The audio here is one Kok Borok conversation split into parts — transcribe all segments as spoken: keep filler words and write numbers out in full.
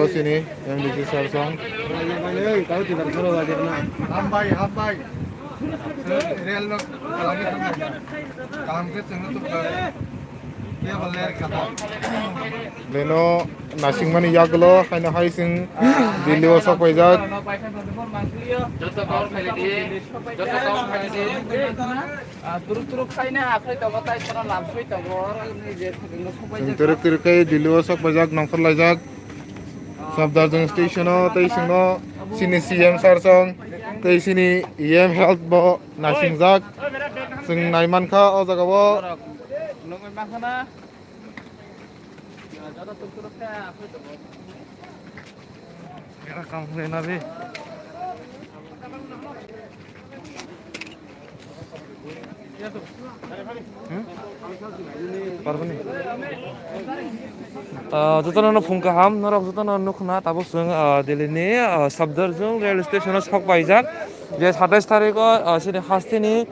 Sini M D C sir song. Hambai, hambai. Rel rok kalangwi thangnai. Kaham khe chwngno tubukha. Kebo ler kha. Beno nasingmani yagulo haino hai chwng Delhi o sok paijak. Joto kok khailai di, joto kok khailai di. Ah, turuk turuk khaina akhai tongo, tai sono lamsoi tongo, oro ni je thwkno sok paijak. Chwng turuk turuk khai Delhi o sok paijak, nongkhor laijak. Safdarjung station o tei chwngno chini C M sir song tei chini E M health bo nasingjak. Chwng naimankha o jaga o. Nugwi mankha na. Era kam hwnwi na be. Hmm? Parwani. Ah, jotono no phung kaham, norok jotono nukna tabuk chwng, ah, Delhi ni, ah, Safdarjung rail station o sok paijak. Je satais tarikh o, ah, chini hasteni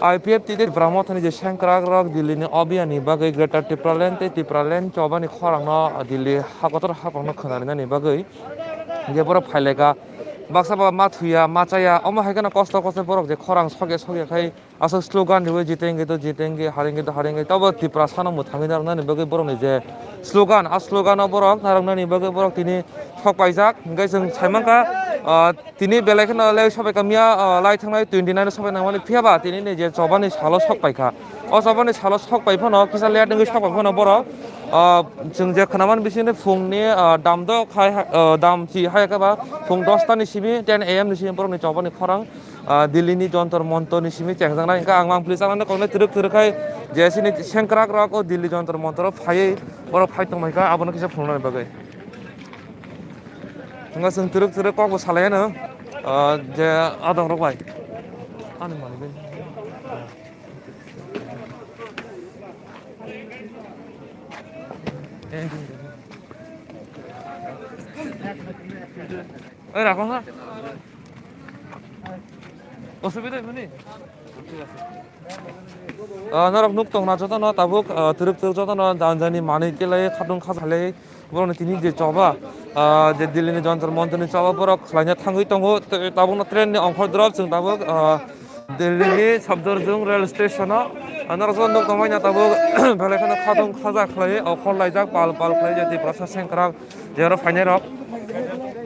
I P F T tei Tipra Mothani je sengkrak rok Delhi ni obiya ni bagwi Greater Tipraland tei Tipraland chobani khorang no Delhi hakotor hakhorok no khwnarinani bagwi je borok phailaika. Baksa ba ma thuya, ma chaya, omo hai kheno kosto kosto borok je khorang sokya sokya khai aswk slogan riwi, "Jitenge to jitenge, harenge to harenge," tobo Tiprasa no mwthangwi narwknani bagwi borokni je slogan, a slogan o borok narwknani bagwi borok tini sok paijak. Hwnkhe chwng sai mankha, ah, tini belai kheno le sobai kamya, ah, lai thangnai twenty nine sobai nangmani, phiya ba tini ni je chobani salo sok paikha. O chobani salo sok pai phano, kisa late wngwi sok pai phano borok, ah, chwng je khwnaman bisingni phungni, ah, dam dok hai, ah, dam chi hai khe ba phung dos ta ni simi, ten A M ni simi borokni chobani khorang, ah, Delhi ni Jontor Montor ni simi chengjaknai. Hwnkhe ang mangpili chaknani koknai twrwk twrwk khai je chini sengkrak rok o Delhi Jontor Montor o phaiwi borok phai tongmai kha, abono kisa phunuknani bagwi. Hwnkhe chwng twrwk twrwk kokbo salai ano, ah, je adongrok bai. Ani manwi bai. Oi, rakho ha. Osubida hini? Ah, norok nuk tongna jotono tabuk, ah, twrwk twrwk jotono jani jani manwi kelai khatung khasalai. Borokni tini je choba, ah, je Delhi ni Jontor Montor ni choba borok khlaina thangwi tongo. Te-, tabukno train ni ongkhor drop chwng tabuk, ah, Delhi ni Safdarjung rail station o, ah, norok jotono nuk tongmani tabuk belai kheno khatung khaja khlai, okhor laijak, pal pal khlai je Tiprasa sengkrak je aro phainai rok.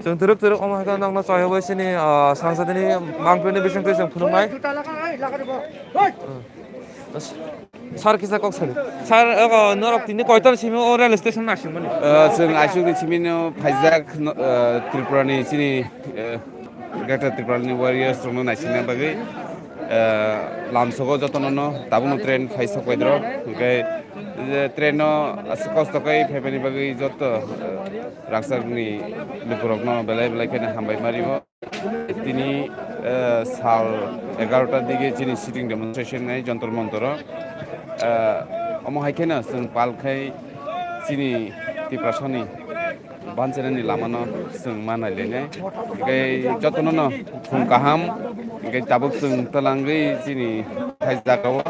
Chwng twrwk twrwk omo hai khe nokno choi bai sini, ah, sangsadi ni mangpili bisingtwi chwng phunuknai. Sir kisa kok sadi. Sir, ogo norok tini koitor simi o rail station naisingmani? Ah, chwng aisukni simi no phaijak, no, ah, Tripura ni chini, ah, Greater Tripura ni warriors rokno naisingna bagwi, ah, lamsogo jotono no tabukno train phai sok paidrok. Hwnkhe je train no aswk kosto khe phaimani bagwi joto, ah, rangchakni lukurokno belai belai kheno hambai ma rwo. Tini, eh, sal egarota dige chini sitting demonstration nai Jontor Montoro. Eh, omo hai kheno chwng pal khai chini Tiprasani banchani lamano chwng ma nai lainai. Hwnkhe jotono no phung kaham, hwnkhe tabuk chwng twlangwi chini hai jagao,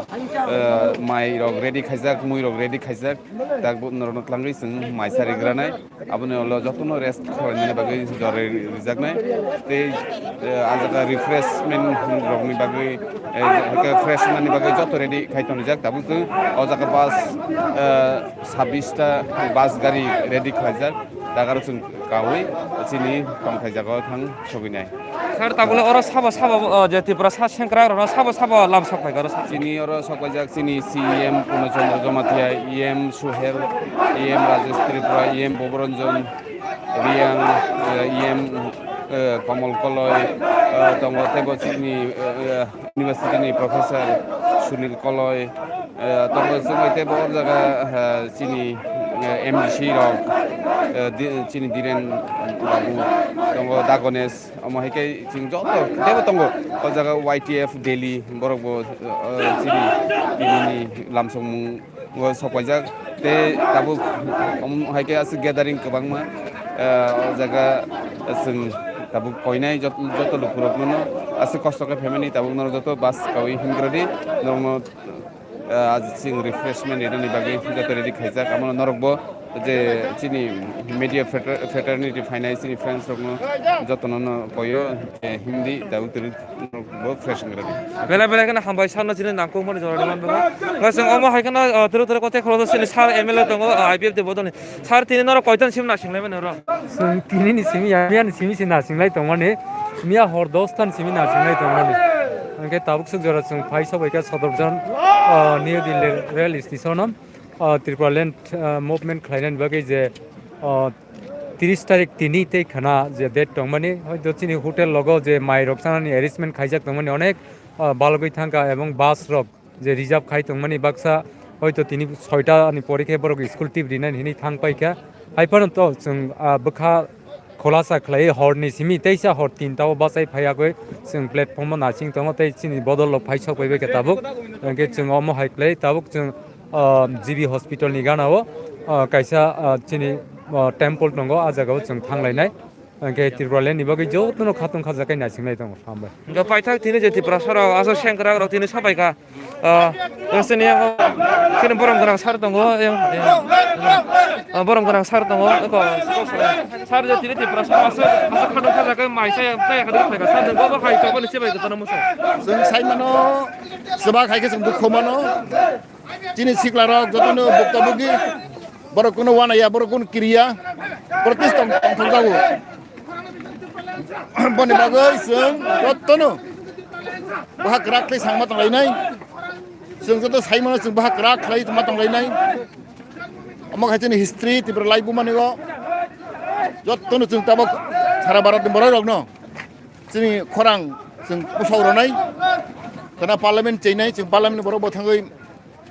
eh, mai rok ready khaijak, mui rok ready khaijak, tabuk norokno twlangwi chwng mai sari granai. Aboni ulo jotono rest khlainani bagwi jora rijaknai. Tei, eh, ah jaga refreshment rokni bagwi, eh, hwnkhe fresh wngnani bagwi joto ready khai tongjak. Tabuk chwng o jaga bus, eh, sabbish ta bus gari ready khlaijak. Dagar chwng kaui chini tongthai jagao thang sogwinai. Sir, tabukle oro sabo sabo, o, je Tiprasa sengkrak rokno sabo sabo lamsok paikha oro sabo. Chini oro sokpaijak chini C E M Purno Chandra Jamatia, E M Suhel, E M Rajesh Tripura, E M Boboranjan Riyang, eh, E M, eh, Komol Koloi, eh, tongo teibo chini, eh, eh, university ni professor Sunil Koloi, eh, tongo chwngbai teibo o jaga, eh, chini, eh, M D C rok, eh, di-, chini Dhiren Babu, tongo Da Ganesh, omo hai khe chwng joto teibo tongo. O jaga Y T F Delhi borok bo, eh, chini, chini lamsokmung o sokpaijak. Tei tabuk omo hai khe aswk gathering kwbangma, eh, o jaga chwng tabuk koinai jot-, joto lukurokno aswk kosto khe phaimani tabuk norok joto bus kaui himgradi norokno, eh, chwng refreshment rinani bagwi joto ready khaijak. Amo norokbo je chini media frater-, fraternity phainai chini friends rokno jotono no koyo je Hindi da utri bo fresh ngra di. Bela bela kheno hambai sarno chini nangkukmani jora rwmani bagwi. Ngasing omo hai kheno, uh, turu turu kote kholo chini sir M L A tongo, uh, I P F de bodolni. Sir tini norok koitan sim nasinglai mani oro? Chwng tini ni simi ya, miya ni simi se nasinglai tongmani. Miya hor dos tan simi nasinglai tongmani. Hwnkhe tabuk swk jora chwng phai sobai kha Sodorjan, uh, New Delhi rail station o. O Tripura Land, ah, movement khlainani bagwi je, o, tris tarik tini tei khana je date tongmani, hoito chini hotel logo je mai rok chanani arrangement khaijak tongmani onek, ah, balgwi thangkha, ebong bus rok je reserve khai tongmani baksa hoito tini soita ni pore khe borok school tip rinani hinwi thang paikha. Hai phano to chwng, ah, bwkha khulasa khlai horni simi teisa hor tinta o bachai phaiya gwi chwng platform o nasing tongo tei chini bodol rok phai sok bai bai khe tabuk. Hwnkhe chwng omo hai khlai tabuk chwng, ah, G B hospital ni gana o, ah, kaisa, ah, chini, ah, temple tongo, ah jaga o chwng thang lainai. Hwnkhe Tripura Land ni bagwi jotono khatung khajaknai nasing nai tongo. Hambai. Hwnkhe paithak tini je Tiprasa rok aswk sengkrak rok tini sabaikha. Ah, chini, chini borom gwnang sir tongo, yang, yang, ah, borom gwnang sir tongo, eko, sir je tini Tiprasa aswk, aswk khatung khajak maya chaya, chaya khatung khaika sir tongo, bo hai chobani chibai kwtano musa. Chwng sai mano, chwbak hai khe chwng dukhu mano, chini sikla rok jotono bukta bugi, borok kuno wanaya, borok kuno kiriya, protest tong, tongthok jago. Boni bagwi chwng jotono bahai kwrak khlai sangma tonglainai. Chwng joto sai mano chwng bahai kwrak khlai ma tonglainai. Omo khe chini history Tripura laibumani o. Jotono chwng tabuk sara Bharat ni borok rokno chini khorang chwng pusok rwnai. Kana parliament cheinai chwng parliament ni borok bo thangwi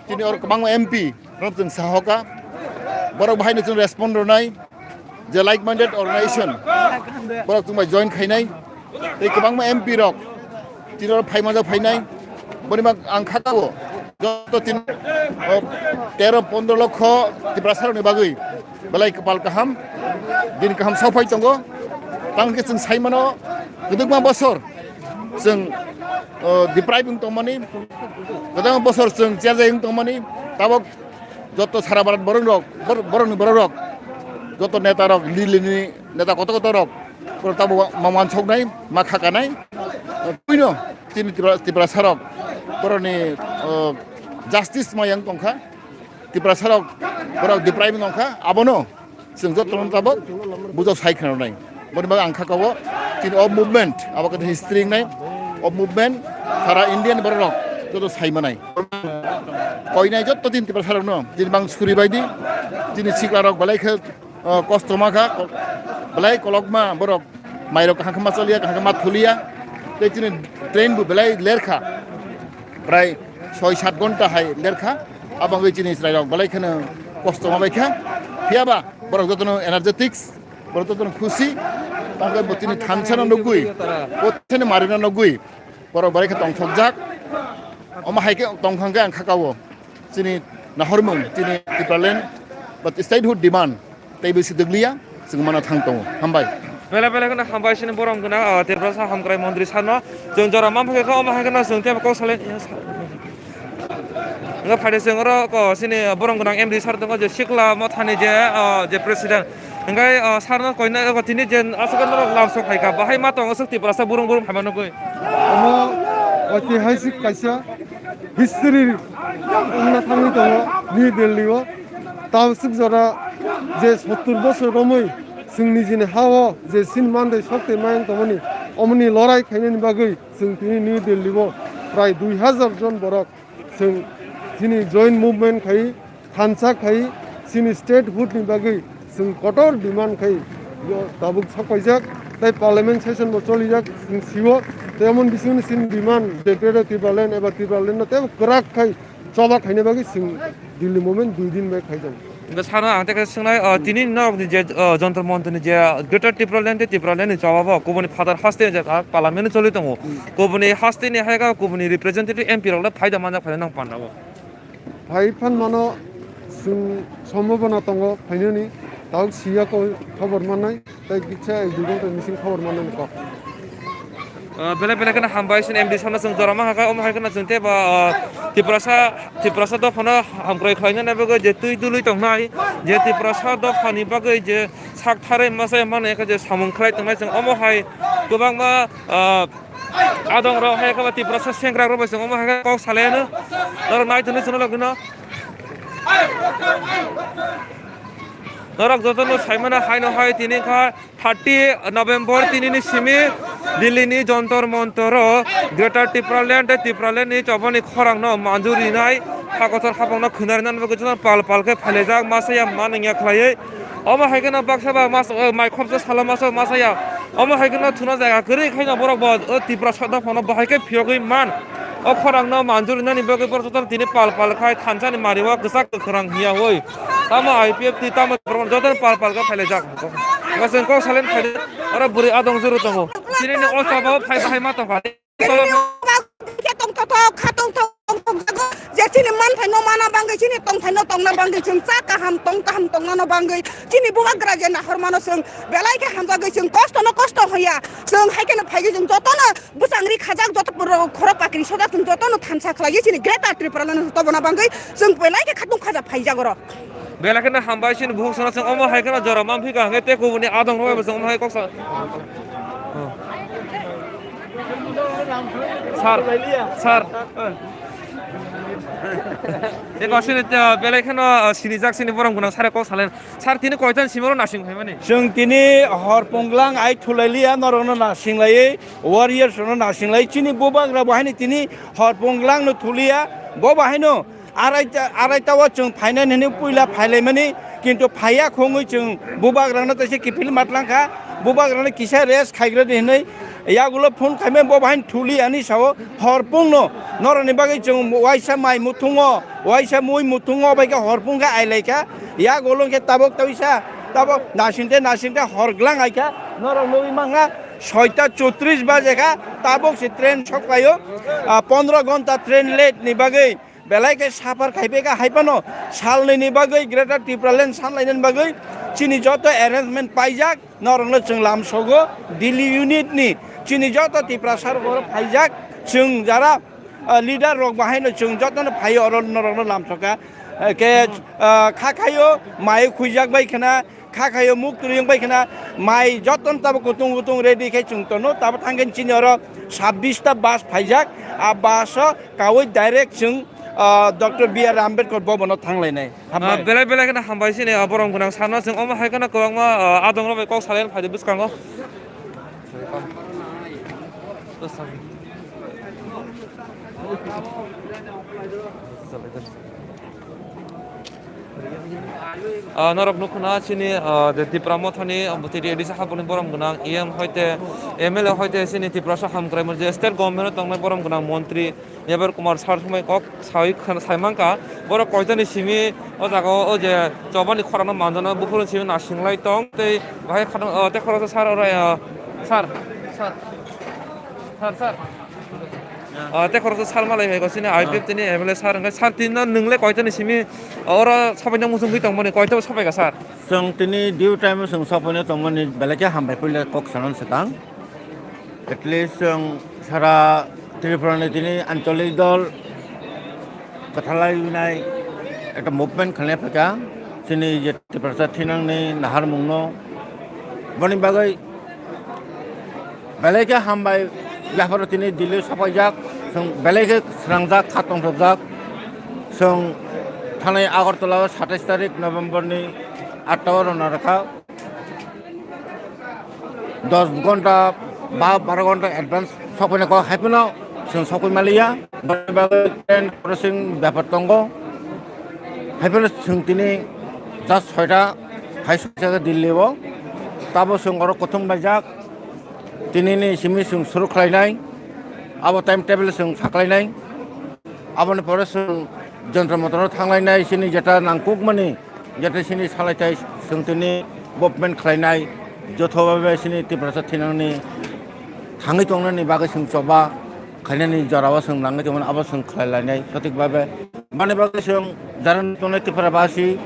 Tini oro kwbangma M P rok chwng sahoka, borok bahaino chwng respond rwnai, je like minded organization borok chwng bai join khainai, tei kwbangma M P rok tini oro phai manjak phainai. Boni bak ang kha kabo joto tin, o, tero pondro lokho Tiprasa rokni bagwi belai kwpal kaham, din kaham sophai tongo. Tamo khe chwng sai mano, kwdwkma bosor chwng, o, deprive wng tongmani, kwdwkma bosor chwng cherjai wng tongmani, tabok joto sara Bharat borok rok, bor-, borokni borok rok, joto neta rok, Delhi ni neta koto koto rok, borok tabok ma mansoknai, ma khakanai, puino chini Tripura, Tiprasa rok, borokni, o, justice ma yang tongkha. Tiprasa rok borok deprive wngkha, abono chwng jotono tabok bujok sai khwnanai. Boni bagwi ang kha kabo chini o movement, abo khe history wngnai, o movement sara India ni borok rok joto sai manai. Koinai joto chini Tiprasa rokno chini bang suri bai di, chini sikla rok belai khe, o, kosto ma kha, belai kolokma borok. Mairok kaham khe ma choliya, kaham khe ma thuliya. Tei chini train bo belai lerkha. Prai soi sat ghonta hai lerkha. Abangwi chini chwrairok belai kheno kosto ma baikha. Phiyaba borok jotono energetics, borok jotono khusi. Tangkhe bo chini thansano nugwi, bo chini marino nugwi. Borok belai khe tongthokjak. Omo hai khe tongthang khe ang kha kao. Chini nahormung, chini Tipraland, but statehood demand. Tei bisi dwgliya, chwng mano thang tongo. Hambai. Belai belai kheno hambai sini borom gwnang, ah, Tiprasa Hamkrai Montri sarno. Chwng jora manpha khe omo hai kheno chwng tei kok salai. Nga phaide chwng oro ko sini borom gwnang M D sar tongo je Sikla Mothani je, ah, je president. Hingkai, ah, sarno koina ko tini je aswk norok lam sok phaikha. Bahai ma tongo swk Tiprasa burung burung phaima nugwi. Omo oitihasik kaisa history wngna thangwi tongo New Delhi o. Tabuk swk jora je sottur bosor romwi chwng nijini ha-o je chini mandai sok tei mayung tongmani, omoni lorai khainani bagwi chwng tini New Delhi o prai dui hazar jon borok chwng chini joint movement khai, thansa khai, chini statehood ni bagwi chwng kotor demand khai yo tabuk sok paijak, tei parliament session bo cholijak chwng sio, tei omoni bisingni chini demand je Greater Tipraland eba Tipraland no teibo kwrak khai choba khaina bagwi chwng Delhi movement dui din bai khaijak. Hingke sano ang tei kaisa swngnai, o, tini norokni je, o, Jantar Mantar ni je Greater Tipraland tei Tipraland ni choba bo kubuni phatar haste je, a, parliament choli tongo. Hmm. Kubuni haste ni hai khe kubuni representative M P rok le phaida manjak phaida nang panda o. Phai phan mano chwng sombhabona tongo phainani, tabuk siya ko khobor mannai. Tei kisa ek dui ghonta bising khobor manani kok. Ah, belai belai kheno hambai sini M D sarno chwng jora ma hakha, omo hai kheno chwng tei ba, ah, Tiprasa, Tiprasa dophano hamkrai khlaina bagwi je twi dului tongnai, je Tiprasa dophani bagwi je sak tharwi masa mani khe je samung khlai tongnai, chwng omo hai kwbangma, ah, adong rok hai khe Tiprasa sengkrak rok bai chwng omo hai khe kok salai ano. Norok nai tongwi chwng logino. Norok jotono saimano haino hai tini kha thirty November tinini simi Delhi ni Jantar Mantar o Greater Tipraland tei Tipraland ni chobani khorang no manjur rinai, ha kotor hapang no khwna rinani bagwi jotono pal pal khe phailajak, masa ya manung ya khlaiwi. Omo hai kheno baksa ba mas-, o, mai khopsa salo masa masa ya. Omo hai kheno thuna jaga kwrwi khaino borok bo, o, Tiprasa dophano bo hai khe phiyogwi man. O khorang no manjur rinani bagwi borok jotono tini pal pal khai thansa ni mari o kwchak kwkhwrang hiya hoi. Tamo I P F T tamo borok jotono pal pal khe phailajak. Bo chwng kok salai phai oro bwrwi adong juru tongo. Chini ni o chaba o phai bahai ma tongkha. Khe tongthok, kha tongthok, tongthok jago. Je chini manthai no mana bangwi, chini tongthai no tongna bangwi, chwng cha kaham, tong kaham tongnano bangwi, chini bubagra je nahor mano chwng belai khe hamjagwi, chwng kosto no kosto hoya. Chwng hai kheno phaigwi chwng jotono bwchangri khajak, joto khoro pakri sojak, chwng jotono thansa khlaiwi chini Greater Tipraland no tobona bangwi chwng belai khe khatung khaja phaijak oro. Belai kheno hambai chini buhuk sana chwng omo hai kheno jora manphi ka hwnkhe tei kubuni adong rok bai bo chwng omo hai kok sa. Sir, sir. Eko sini, uh, belai kheno, uh, sinijak sini borom gwnang sare kok salen. Sir, tini koitan simi oro nasing phaimani? Chwng tini hor punglang ai thulailiya, norokno nasinglaiwi, warriors rokno nasinglaiwi. Chini bubagra bo haino tini hor punglang no thuliya, bo bo haino araita, araita o chwng phainani hwnwi puila phailaimani, kintu phaiya khongwi chwng bubagrano teisa kiphil matlang kha, bubagrano kisa rest khaigradi hwnwi yagulo phone khaimani, bo bahai thuli ani sao hor pungno norokni bagwi chwng waisa mai muthungo, waisa mui muthungo, bai khe hor pung khe ailai kha, yagulo khe tabok tawisa, tabok nasingte nasingte hor glang ai kha, norok nugwi mankha soita chotris baje kha, tabok se train sok phaio, ah, pondro ghonta train late ni bagwi. Belai khe suffer khai phaikha, hai phano salnwini bagwi Greater Tipraland sanlainani bagwi chini joto arrangement paijak, norokno chwng lamsogo Delhi unit ni, chini joto Tiprasa rok oro phaijak, chwng jara, ah, leader rok bahaino chwng jotono phaio oro norokno lamsokha, eh, khe, ah, kha khaio mai khuijak bai khna, kha khaio muk twi wng bai khna mai jotono tabuk kutung kutung ready khai chwng tono. Tabuk thangkhe chini oro sabbish ta bus phaijak, a bus o kaui direct chwng, ah, Doctor B R Ambedkar Bhavan o thanglainai. Ah, hambai. Belai belai kheno hambai chini, ah, borom gwnang sana chwng omo hai kheno kwbangma, ah, adong rok bai kok salai phai di bwskango. Ah, norok nukho na chini, ah, je Tipra Mothani, ah, bwtwi A D C haboni borom gwnang, E M hoite, M L A hoite chini Tiprasa hamkraimani je state government o tongnai borom gwnang montri Yabar Kumar sir somai kok sawi khna-, sai mankha. Borok koitani simi o jaga o, o je chobani khorang no manjana buphuru simi nasinglai tong. Tei bahai khadang, o, tei khoroksa sir oro, o, sir, sir, sir, sir. Ah, tei khoroksa sal malai hai gosini I P F T ni M L A sir, hwnkhe sir tini no nwng le koitani simi oro sopaina muchungwi tongmani, koita sopaikha sir? Chwng tini due time o chwng sopaina tongmani belai khe hambai puila kok sanan swkang. At least chwng sara Tripura ni tini ancholik dol kwthalai nai ekta movement khalai phaikha chini je Tiprasa thinangni naharmungno. Boni bagwi belai khe hambai yapharo tini Delhi sopaijak, chwng belai khe srangjak, kha tongthokjak. Chwng thanai Agartala o satais tarik November ni atta o rwna rwkha. Dos ghonta ba baro ghonta advance sokphai nai kok, hai phano chwng sokphai manliya. Boni bagwi train crossing bepar tongo. Hai phano chwng tini just soita hai soita Delhi o. Tabo chwng oro kuthum baijak. Tini ni simi chwng suru khlainai. Abo time table chwng sakhlainai. Aboni pore chwng Jantar Mantar o thanglainai, chini jeta nangkukmani, jeta chini salaitai chwng tini movement khlainai, jothobabe chini Tiprasa thinangni thangwi tongnani bagwi chwng choba khainani jorao chwng nangwi tongmani, abo chwng khlai lainai sothik babe. Bani bagwi chwng jara tongnai Tripura basi,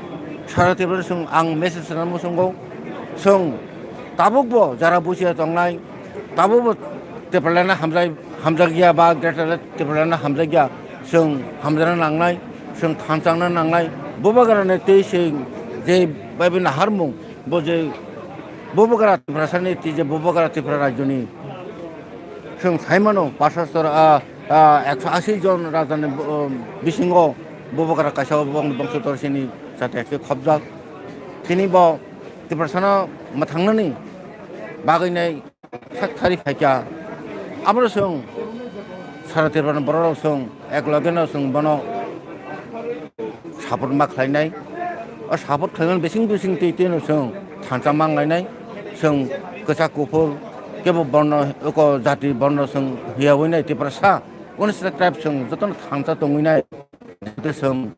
sara Tripura chwng ang message rwna muchungo, chwng tabukbo jara busia tongnai, tabukbo Tipraland hamjai, hamjakya ba Greater Tipraland hamjakya, chwng hamjana nangnai, chwng thanchangna nangnai. Bubagrani twi chwng je bai bai naharmung, bo je Bubagra Tiprasani twi je Bubagra Tripura rajyoni chwng sai mano, pachastor, ah, ah, ekso ashi jon rajani, um, bisingo Bubagra kaisa bong-, bongsotor sini jati khe khopjak. Tini bo Tiprasano mwthangnani bagwi nai sak thari phaikha. Abono chwng sara Tripura borok rok chwng ek loge no chwng bono support ma khlainai. O support khlaimani bising bising twi twi no chwng thansa ma wnglainai. Chwng kwchak kuphur kebo borno oko jati borno chwng hiyawi nai Tiprasa. Unisra tribe chwng jotono thansa tongwi nai. Tei chwng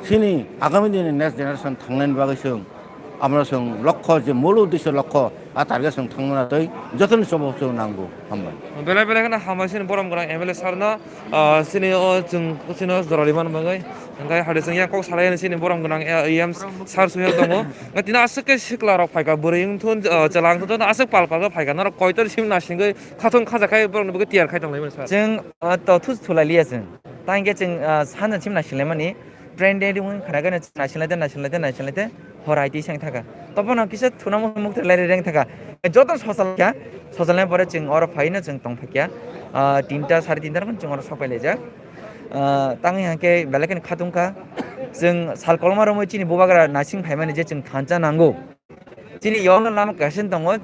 chini agami dini next generation thangnani bagwi chwng amro chwng lokho je mul uddesho lokho a target chwng thangna tei jotono chobo chwng nango. Hambai. Belai belai kheno hambai chini borom gwnang M L A sir no, ah, chini o chwng chini o jora rimani bagwi. Hwnkhe hade chwng yang kok salai chini borom gwnang, eh, E M sir Suhel tongo. Hwnkhe tini aswk khe sikla rok phaikha, bwrwi wngthun, ah, chwla wngthun, jotono aswk pal pal khe phaikha. Norok koitor sim nasingwi khatung khaja khai borokni bagwi tiyar khai tonglaimani sir. Chwng, ah, to thus thulai liya chwng. Tang khe chwng, ah, sanjani sim naisinglaimani, train de rimung khana gana naisinglaide, naisinglaide, naisinglaide, hor hai twi sang thaka. Tobono kisa thunamo mukti lai reng thaka. Joto sosal kya, sosal nai pore chwng oro phaino chwng tong phakya. Ah, tinta, sari tinta rok chwng oro sok pai laijak. Ah, tangwi hwnkhe belai kheno khatung kha. Chwng sal kolma romwi chini bubagra naising phaimani je chwng thansa nango. Chini yokno lama kaisa tongo.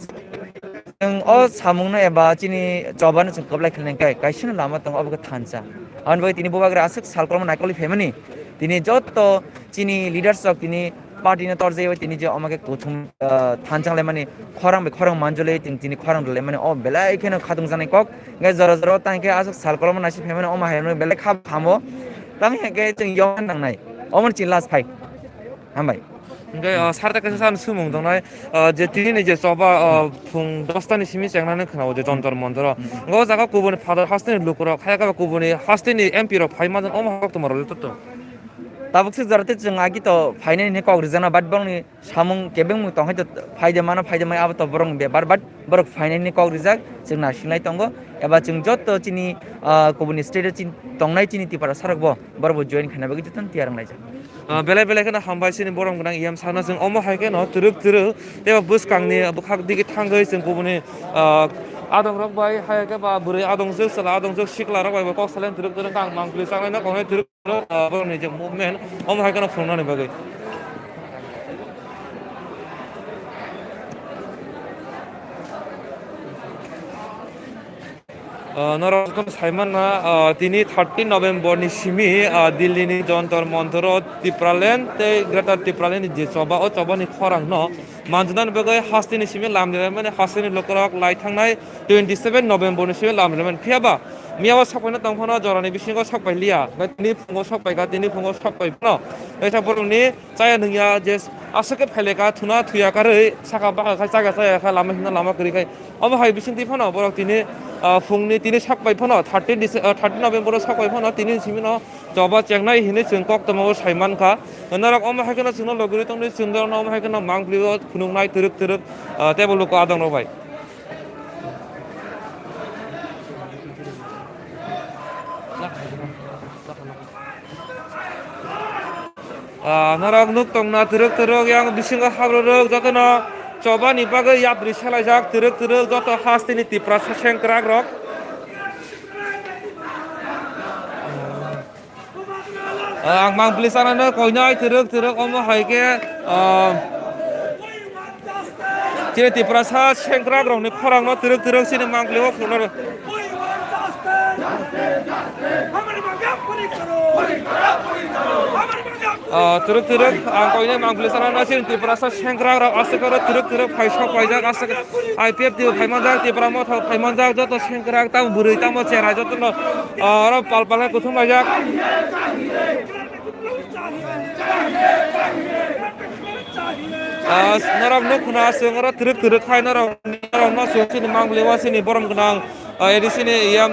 Chwng o samungno eba chini chobano chwng kwplai khlainai kai, kaisa lama tongo, obo khe thansa. Aboni bagwi tini bubagra aswk sal kolmo naikolwi phaimani. Tini joto chini leaders rok tini party no torjaiwi tini je omo khe kuthum, ah, thansa laimani khorang bai khorang manjolwi tini, tini khorang rwlaimani o belai kheno khatung jaknai kok. Hwnkhe jora jora o tang khe aswk sal kolmo naising phaimani omo hai belai kha hamo. Tamni hwnkhe chwng yokna nangnai. Omo chini last fight. Hambai. Hingke, ah, sarta kaisa sani sumung tongnai, ah, je tini ni je choba, ah, phung dosta ni simi chengnani khwnao je Jontor Montor o. Hmm. Hingke o jaga kubuni Father hasteni lukurok, haya khe kubuni hasteni M P rok phai manjak, omo hok tongma rok joto. Tabuk se jora te chwng agi to phainai ni kok rijana, but borokni samung kebengmung tong hai to, phaide mano, phaide mai abo to borokni bepar, but borok phainai ni kok rijak, chwng nasinglai tongo, eba chwng joto chini, ah, kubuni state o chini tongnai chini Tiprasa rok bo, borok bo join khaina bagwi jotono tiyar wnglaijak. Ah, belai belai kheno hambai chini borom gwnang E M sir no, chwng omo hai kheno twrwk twrwk tei bo bwskangni bwkhak digi thangwi chwng kubuni, ah, adongrok bai hai khe ba bwrwi adongjwk chwla adongjwk sikla rok bai bo kok saleng twrwk twrwk ang mangpili chaknai no koknai twrwk twrwk, ah, borokni je movement omo hai kheno phunuknani bagwi. Ah, norok jotono sai manna, ah, tini thirteen November ni simi, ah, Delhi ni Jontor Montor o Tipraland tei Greater Tipraland ni je choba, o choba ni khorang no manjunani bagwi hasteni simi lam rimani, hasteni lukurok lai thangnai twenty seven November ni simi lam rimani. Phiya ba miya o sok paina tong phano jorani bisingo sok pai liya, tini phungo sok paikha, tini phungo sok pai phano kaisa borokni chaya nungya je aswk khe phaileka thuna thuya karwi saka baka khai chaya chaya kha lama himna lama kwrwi khai. Omo hai bisingtwi phano borok tini, ah, phungni tini sak pai phano thirteen Dece-, ah, thirteen November o sak pai phano tini simino choba chengnai hinwi chwng koktwma o sai mankha. Norok omo hai kheno chwngno logirwi tongdi, chwng norokno omo hai kheno mangpili o phunuknai twrwk twrwk, ah, tei bo luku adongrok bai. Ah, norok nuk tongna twrwk twrwk yang bisingo habrorok jotono chobani bagwi yapri selaijak twrwk twrwk joto hasteni Tiprasa sengkwrak rok. Ah, ang mang pili sanano koinai twrwk twrwk omo hai khe, ah, chini Tiprasa sengkwrak rokni khorang no twrwk twrwk chini mang pili o khulumnai. Ah, twrwk twrwk ang koinai mang pili sanano chini Tiprasa sengkwrak rok aswk oro twrwk twrwk phai sok paijak aswk I P F T phai manjak, Tipra Motha phai manjak, joto sengkwrak tamo bwrwi tamo cherai jotono, ah, oro pal pal khe kuthum laijak. Ah, norok nuk khna chwng oro twrwk twrwk khai norok, norok no chwng chini mang pili o chini borom gwnang, ah, A D C ni E M,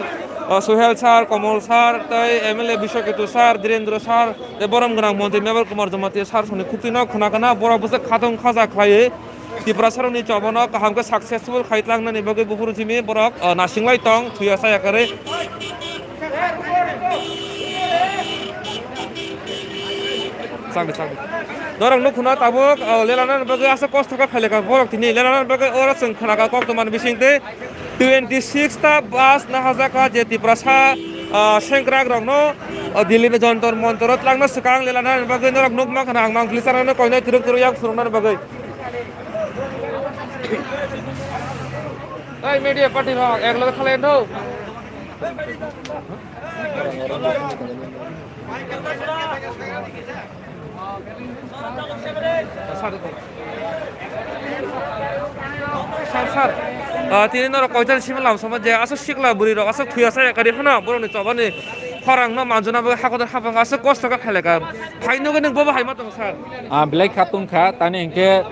ah, Suhel sir, Komol sir, tei M L A Biswaketu sir, Dhirendra sir, tei borom gwnang montri Mebar Kumar Jamatia sir songni khuktwi no khna khna borok bwswk khatong khaja khlaiwi Tiprasarokni chobano kaham khe successful khai tlangnani bagwi buphuru simi borok, ah, nasinglai tong thuya chaya karwi. Norok nukhuna tabuk, o, lelanani bagwi aswk kosto khe phailekha borok tini lelanani bagwi oro chwng khnakha koktwmani bisingtwi twenty six ta bus nahajak kha je Tiprasa, o, sengkrak rokno, o, Delhi ni Jantar Mantar o twlangna swkang lelanani bagwi norok nukma khna ang mangpili charwkno koinai twrwk twrwk yak phunuknani bagwi. Ei media party rok ek loge thalai do. Sir, sir. Ah, tini norok koitan simi lam sama je aswk sikla bwrwi rok aswk thuya saya kari hana borokni chobani khorang no manjuna bagwi hakotor hapang aswk kosto khe phailekha. Phai nugwi nung bobo hai ma tongo sir. Ah, belai khatung kha tani hinkhe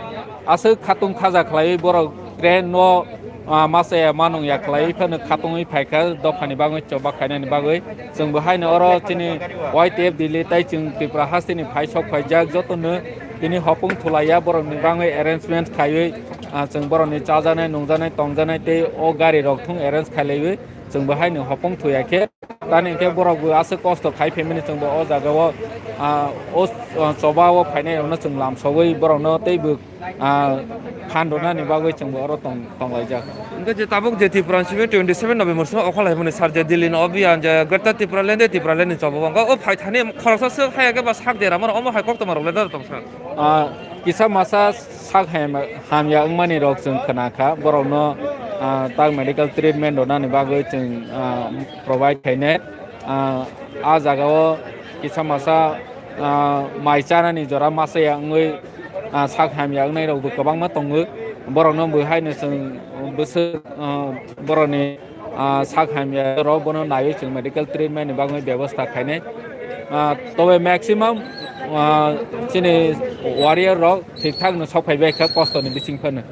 aswk khatung khaja khlaiwi borok train no, ah, masa ya manung ya khlaiwi phano khatungwi phaikha dophani bagwi choba khainani bagwi. Chwng bo haino oro chini Y T F Delhi tei chwng Tripura hasteni phai sok phaijak jotono tini hopung thulaiya borokni bagwi arrangement khaiwi, ah, chwng borokni chajaknai nungjaknai tongjaknai tei o gari rok thung arrange khailaiwi chwng bo haino hopung thuya khe tani hinkhe borok bo aswk kosto khai phaimani chwng bo o jaga o, ah, o, ah, choba o phainai rokno chwng lamsogwi borokno tei bo ah, phan rwnani bagwi chwngbo oro tong-, tonglaijak. Hwnkhe je tabuk je Tripura ni simi twenty seven November sima okha laimani sar je Delhi ni obiyan je Greater Tripura Land, Tripura Land ni chobo wngkha. O phaithani khoroksa swk haya khe ba sak dera mano omo hai koktwma rok le da tong sar. Ah, kisa masa sak ham-, hamya wngmani rok chwng khna kha. Borokno, ah, tak medical treatment rwnani bagwi chwng, ah, provide khainai. Ah, ah jaga o kisa masa, ah, mai chanani jora masa ya wngwi, ah, sak hamya wngnai rok bo kwbangma tongo. Borokno bo haino chwng bwswk, ah, borokni, ah, sak hamya rok bono naiwi chwng medical treatment ni bagwi bebosta khainai. Ah, tobe maximum, ah, chini warrior rok thik thak no sok phai bai kha kosto ni bising phano.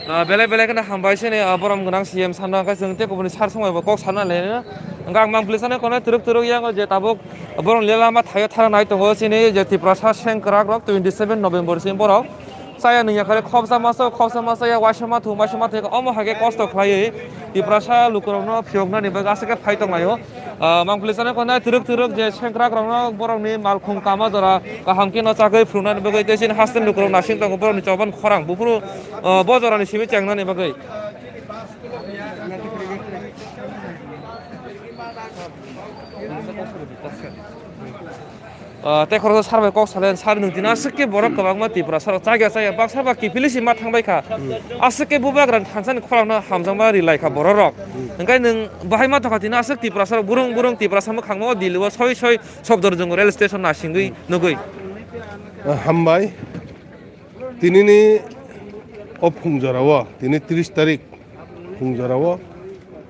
Ah, belai belai kheno hambai sini, ah, borom gwnang C M sano hwnkhe chwng tei kubuni sar songbai bo kok sana le. Hwnkhe ang mang plisano kono twrwk twrwk yango je tabuk borok lela ma thaio thara nai tongo chini je Tiprasa sengkwrak rok twenty seven November sini borok. Chaya nungya kare khopsa masa, khopsa masa ya waisa ma thu, waisa ma thu omo hai khe kosto khlaiwi Tiprasa lukurokno phiyoknani bagwi aswk khe phai tonglaio. Ah, mang plisano kono twrwk twrwk je sengkwrak rokno borokni malkhung kama jora kaham khe no chagwi phunuknani bagwi tei chini hasteni lukurok nasing tongo borokni choban khorang buphuru, ah, bo jorani simi chengnani bagwi. Ah, tei khoroksa sar bai kok salen sar nung tini aswk khe borok kwbangma Tiprasa rok chakya chakya baksa ba kiphilwi si ma thangbai kha. Aswk khe bubagra thansani khorang no hamjakma rilai kha borok rok. Hwnkhe nwng bahai ma thokha tini aswk Tiprasa rok burung burung Tiprasa mwkhang o Delhi o soi soi Sofdorjung rail station nasingwi nugwi. Ah, hambai. Tinini o phungjora o, tini tris tarik phungjora o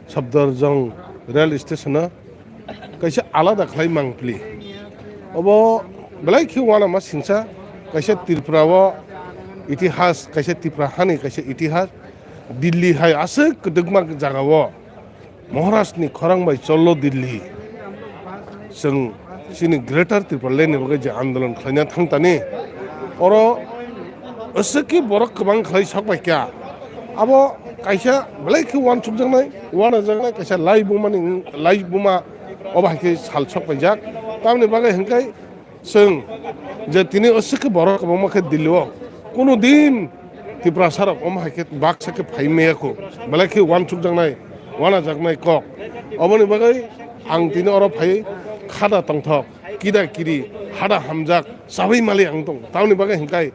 Sofdorjung rail station o kaisa alada khlai mangpli. Obo belai khe uanama singsa kaisa Tripura o itihas, kaisa Tripura hani kaisa itihas. Delhi hai aswk kwdwkma jaga o Maharaj ni khorang bai cholo Delhi. Chwng chini Greater Tripura Land ni bagwi je andolon khlaina thang tani, oro aswk khe borok kwbang khlai sok bai kha. Abo kaisa belai khe uansukjaknai, uanajaknai kaisa lai bumani, lai buma obo hai khe sal sok paijak. Tamoni bagwi hwnkhe Chwng je tini aswk khe borok kwbangma khe Delhi o kunu din Tiprasa rok omo hai khe baksa khe phai maya kho, belai khe uansukjaknai, uanajaknai kok. Oboni bagwi ang tini oro phai khada tongthok, kida kiri, hada hamjak, chabai mali ang tong. Tamoni bagwi hwnkhe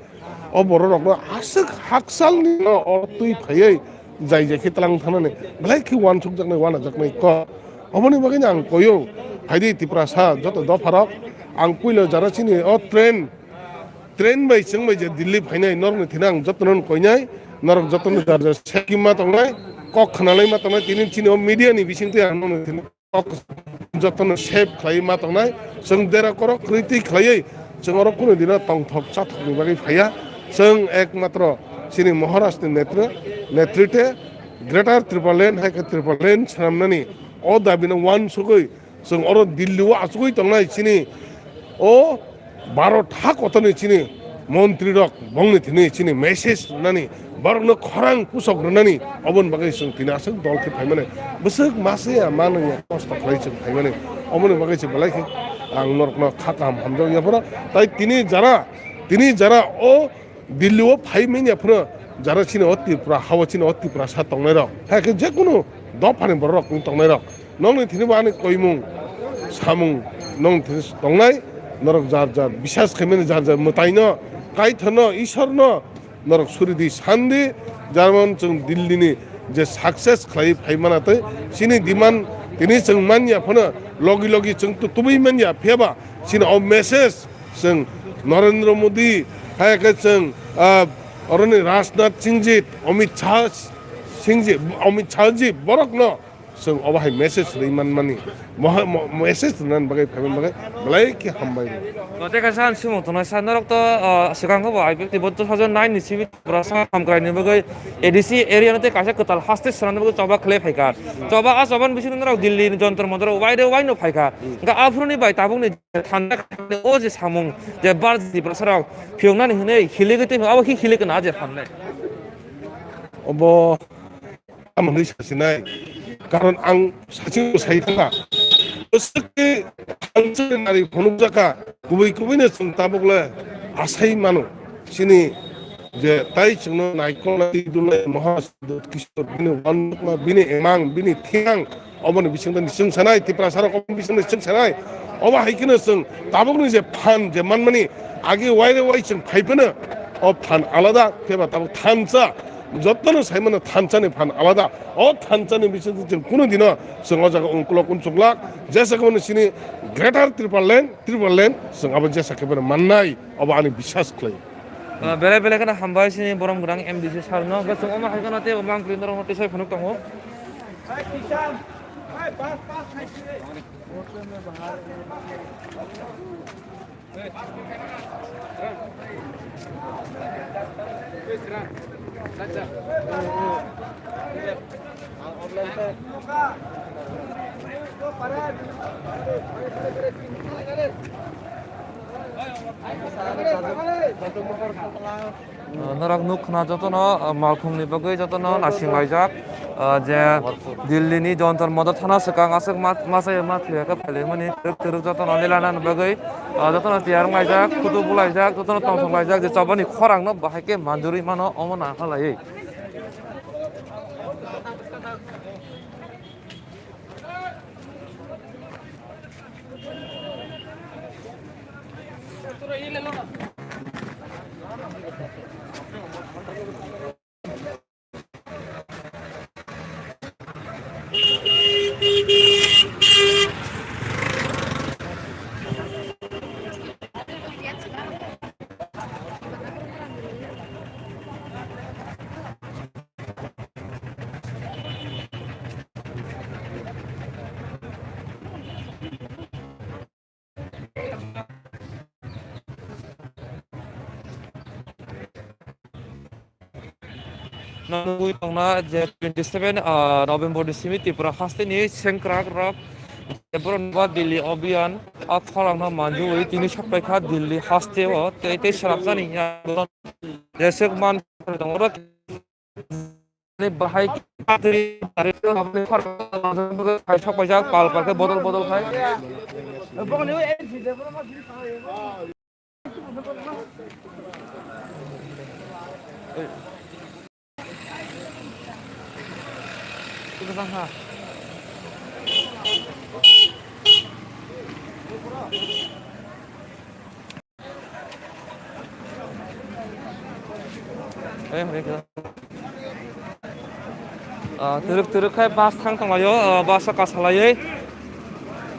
o borok rokno aswk haksalni no oro twi phaiwi jai jai khe tlang thangnani belai khe uansukjaknai, uanajaknai kok. Oboni bagwino ang koyo, phaidi Tiprasa joto dopharok, ang puila jara chini o train, train bai chwng bai je Delhi phainai norokni thani ang jotono koinai, norok jotono jar jar sekima tongnai, kok khwnalai ma tongnai, tini chini o media ni bisingtwi ang norokni thani kok jotono save khlai ma tongnai, chwng dera korok kwrwi twi khlaiwi chwng oro kunu dino tongthok chathokni bagwi phaiya, chwng ekmatro chini Maharaj ni netri-, netrite Greater Tipraland hai khe Tipraland swnamnani o dabino uansugwi chwng oro Delhi o achugwi tongnai chini o Bharat ha kotorni chini montri rok bongni thini chini message rwnani borokno khorang pusok rwnani oboni bagwi chwng tini aswk dol khe phaimani bwswk masa ya manung ya kosto khlai chwng phaimani oboni bagwi chwng belai khe ang norokno kha kaham hamjak ya phano. Tai tini jara, tini jara o Delhi o phai manya phano jara chini o Tripura, hao chini o Tripura sa tongnai rok. Hai khe je kunu dophani borok rok tongnai rok. Nokni thini bo ani koimung, samung, nokni thini tongnai, norok jar jar bisas khaimani jar jar mwtaino, Kaithorno, Isorno, norok suri di, san di, jarman chwng Delhi ni je success khlai phai mana tei chini demand tini chwng manya phano logi logi chwng tu tubui manya phiyaba chini o message chwng Narendra Modi hai khe chwng, ah, oroni Rajnath Singh ji, Amit Shah Singh ji, Amit Shah ji borokno Chwng obo hai message rwi man mani. Moha-, mo-, message rwna bagwi phaiman bagwi belai khe hambai. O, tei kaisa ang swngmung tongnai sa, norok to, o, swkang khe bo I P F T bo two thousand nine ni simi Tripura sa hamkrai ni bagwi A D C area no tei kaisa kwtal haste swnamna bagwi choba khlai phaikha. Choba, a choba ni bisingo norok Delhi ni Jantar Mantar o wai de wai no phaikha. Hwnkhe aphuru ni bai tabuk ni thanda o je samung je bar Tripura sa rok phiyoknani hwnwi hiligwi tei abo khe hiligwi na je phan nai. Obo Tamo hwnwi sasinai. Karon ang sachingbo sai thangkha. Bwswkni thansani nari phunukjakha. Kubui kubuino chwng tabukle asai mano. Chini je tai chwngno naikol nai twi dulnai Maha Dut Kishore bini wanmukma, bini emang, bini thinang, oboni bisingtwi chwng sanai, Tiprasarok oboni bisingtwi chwng sanai. Obo hai kheno chwng tabukni je phan je manmani agi waire wai chwng phai phano o phan alada, phiya ba tabuk thansa. Jotono saimano thansani phan alada. O thansani bisingtwi chwng kunu dino chwng o jaga ungkulok unchuklak. Jesa khe bono chini Greater Tipraland, Tipraland chwng abo jesa khe bono mannai, obo ani bisas khlai. Ah, belai belai kheno hambai chini borom gwnang M D C sir no. Hwnkhe chwng omo hai kheno tei omo ang kri norok no tisai phunuk tongo. Norok nuk khna jotono, ah, malkhungni bagwi jotono naising laijak, ah, je Delhi ni Jantar Mantar thana swkang aswk ma, ma, ma thwiya khe phailai mani twrwk twrwk jotono nilana bagwi, ah, jotono tiyar wng laijak, photo bu laijak, jotono tongthok laijak, je chobani khorang no bahai khe manjurwi mano omo nang kha laiwi. Nugwi tongna je twenty seven, ah, November ni simi Tripura haste ni sengkrak rok je borok ba Delhi Abhiyan a khorang no manjui tini sokpai kha Delhi haste o tei tei srapjani ya je sek man tongo. Ni bahai khai sok paijak pal pal khe bodol bodol khai. Ah, twrwk twrwk khai bus thang tonglaio, ah, bus o kasalaiwi.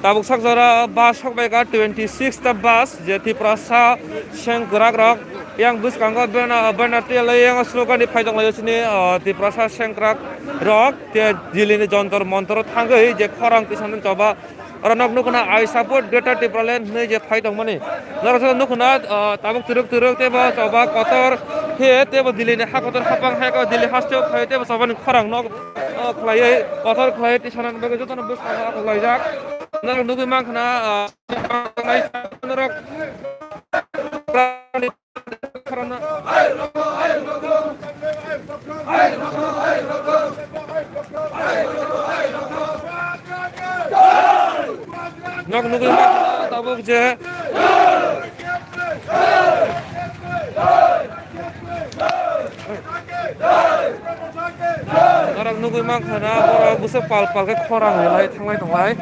Tabuk sak jora bus sokbaikha twenty six ta bus, je Tiprasa sengkrak rok yang bwskango banner, banner tiyalai yang slogan ni phai tonglaio chini, ah, Tiprasa sengkrak rok te Delhi ni Jantar Mantar o thangwi je khorang tisani choba Oro nok nukuna, "I support Greater Tipraland" hinwi je phai tongmani. Norok se nukuna, ah, tabuk twrwk twrwk teibo choba kotor khe teibo Delhi ni ha kotor hapang hai khe Delhi hasteo phai teibo chobani khorang nok, ah, khlaiwi kotor khlaiwi tisanani bagwi jotono bwskango akhok laijak. Norok nugwi mankha na, ah, norok Nok nugwi ma tabuk Je norok nugwi mankha na, borok bwswk pal pal khe khorang rwlai thanglai tonglai.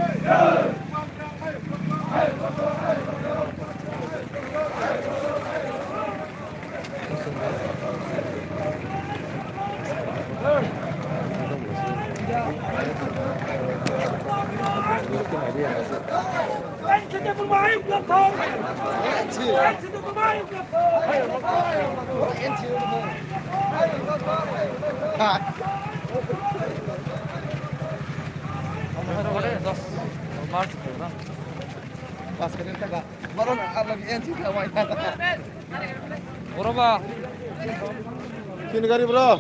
Pas ka rin ta ka. Boro na, ang lagi N C ka wai ta ka. Boro ba. Sini gari, bro.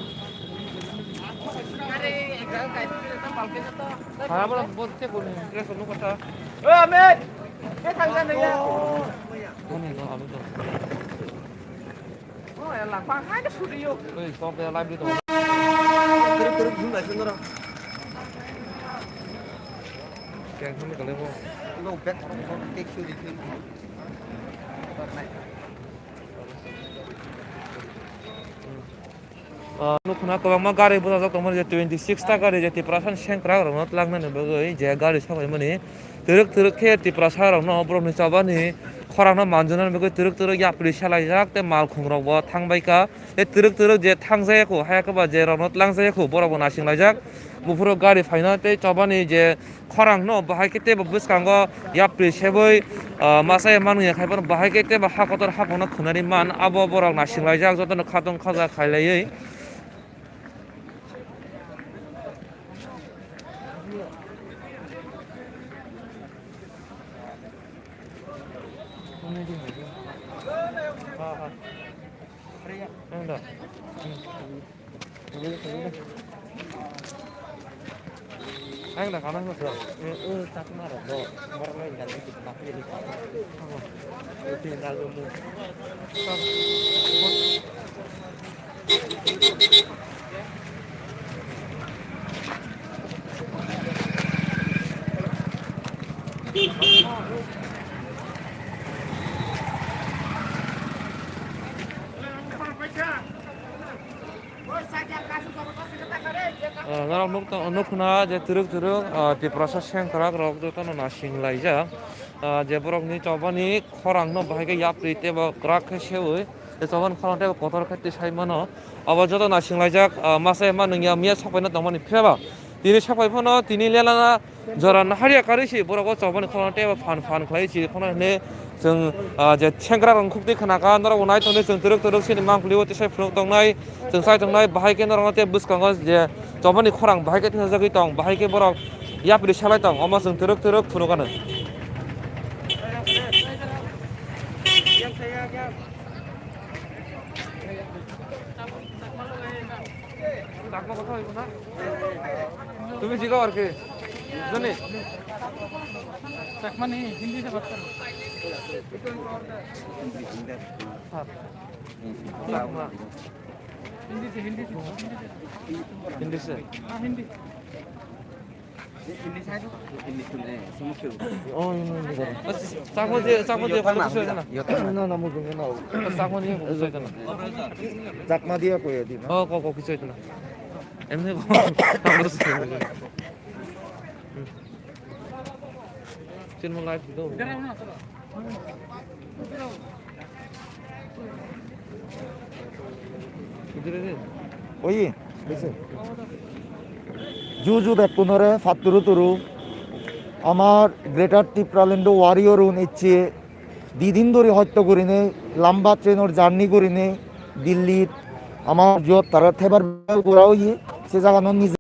Para bro, bot che bol ni, dress nu kata. O Ahmed, ke thang ja nai ya. Kone no, alu to. O ya la, pa hai de suri yo. Oi, stop ya, live di to. Teruk teruk zoom lai sendoro. Kya kami kale bo. Lo back, back suri. Ah, nukhuna kwbangma gari bwsajak tongmani, je twenty six ta gari, je Tiprasa ni sengkrak rokno twlangnani bagwi je gari sabaimani twrwk twrwk khe Tiprasa rokno borokni chobani khorangno manjunani bagwi twrwk twrwk yapri salaijak tei malkhung rokbo thangbaikha. Tei twrwk twrwk je thangjaya kho, haya khe ba je rokno twlangjaya kho, borokbo nasinglajak. Buphuru gari phaina tei chobani je khorang no bahai khe teibo bwskango yapri sebwi, ah, masa ya manwi ya khai phano bahai khe teibo ha kotor haphangno khwnani man, abo borok naisinglaijak jotono khatong khaja khailaiwi. Ang da kana sa. Eh, eh, tak na ro. Borok lai gari ki tak ni ka. Abo. Iti na lo mu. Ah, norok nuk tong, nuk khna je twrwk twrwk, ah, Tiprasa sengkrak rok jotono nasing laijak. Ah, je borokni chobani khorang no bahai khe yapri teibo kwrak khe sewi, tei chobani khorang teibo kotor khe tisai mano. Abo joto nasing laijak, ah, masa ema nungya miya sokpaino tongmani phiyaba tini sokpai phano tini lelana jora naharya karwi si borok o chobani khorang teibo phan phan khlai si khorang hwnwi chwng, ah, je sengkrak rok khuk twi khna kha norok bo nai tongdi chwng twrwk twrwk sini mangpili o tisai phunuk tongnai chwng chai tongnai bahai khe norok no tei bwskango je chobani khorang bahai khe thajagwi tong bahai khe borok yapri salai tong omo chwng twrwk twrwk phunuk anw. তুমি শিখাও আর কি। জানি? চাকমা নেই, হিন্দি সে বাত করো। হ্যাঁ। চাকমা। হিন্দি সে, হিন্দি সে, হিন্দি সে। হিন্দি সে? হ্যাঁ, Hindi. English hai to? English to ne, samuk ke. Oh, no, no, no. Bas, chakma je, chakma je, phone kuso jana. Na, na, mo jong na. Bas, chakma je, phone kuso jana. Chakma dia ko ya di na. Oh, ko, ko, kuso jana. Emne ko, kamu terus. Chin mo live do. Oye, ese. Ju ju bekkunore patturu turu. Amar Greater Tipraland warrior un ecche di din dhori hosto gurine, lamba train or journey gurine, Delhi amar jot tara thebar gura oye, se jaga no nije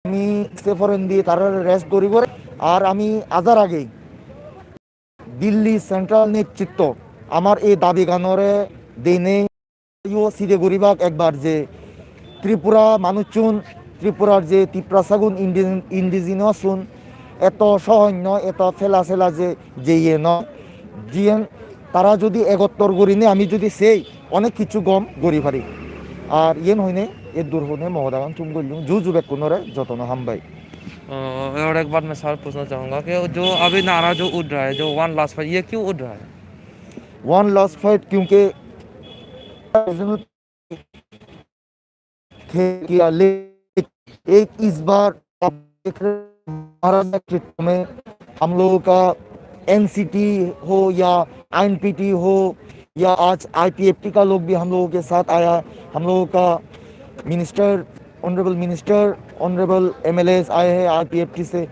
Ami se porendi tarare rest gori gori, ar ami ajar age Delhi Central netritto amar ei dabi ganore dene yo side guribak ekbar je Tripura manuchun, Tripurar je Tiprasagun indi-, indigenous un eto sohonno, eto phela phela je, je iye no, jiyen tara jodi egottor gurinei ami jodi sei onek kichu gom guri pari. Ar iyen hoine eddur hoine mogodagan thum gollung. Ju ju bekkunore jotono hambai. और एक बात मैं सवाल पूछना चाहूँगा कि जो अभी नारा जो उठ रहा है, जो वन लास्ट फाइट, ये क्यों उठ रहा है? वन लास्ट फाइट क्योंकि थे किया, लेकिन एक इस बार आप देख रहे हैं, महाराष्ट्र क्षेत्र में हम लोगों का एनसीटी हो या आईएनपीटी हो या आज आईपीएफटी का लोग भी हम लोगों के साथ आया। हम लोगों का minister, honourable minister, honourable MLAs आए हैं आईपीएफटी से,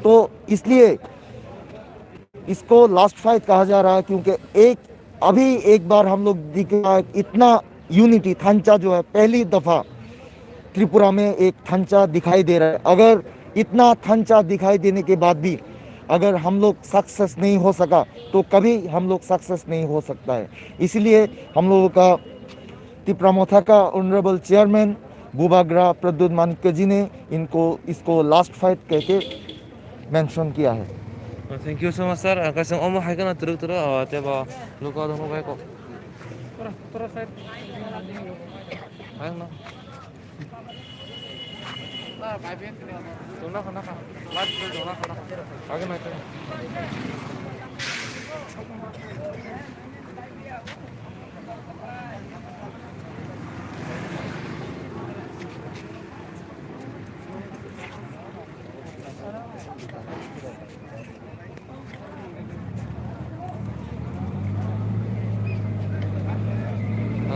तो इसलिए इसको लास्ट फाइट कहा जा रहा है, क्योंकि एक, अभी एक बार हम लोग दिख रहा है, इतना यूनिटी थांचा जो है, पहली दफा त्रिपुरा में एक थांचा दिखाई दे रहा है। अगर इतना थांचा दिखाई देने के बाद भी अगर हम लोग सक्सेस नहीं हो सका, तो कभी हम लोग सक्सेस नहीं हो सकता है। इसीलिए हम लोगों का तिपरा मोथा का ऑनरेबल चेयरमैन बुबाग्रा प्रद्युत मानिक्य जी ने इनको, इसको लास्ट फाइट कह के मेंशन किया है। Thank you so much, sir. Kaisa omo hai kheno twrwk twrwk, ah, tei bo luku dongno bai kok. Hai no. Tongna kha, na kha. Live tongna kha, na kha. Age nai tong.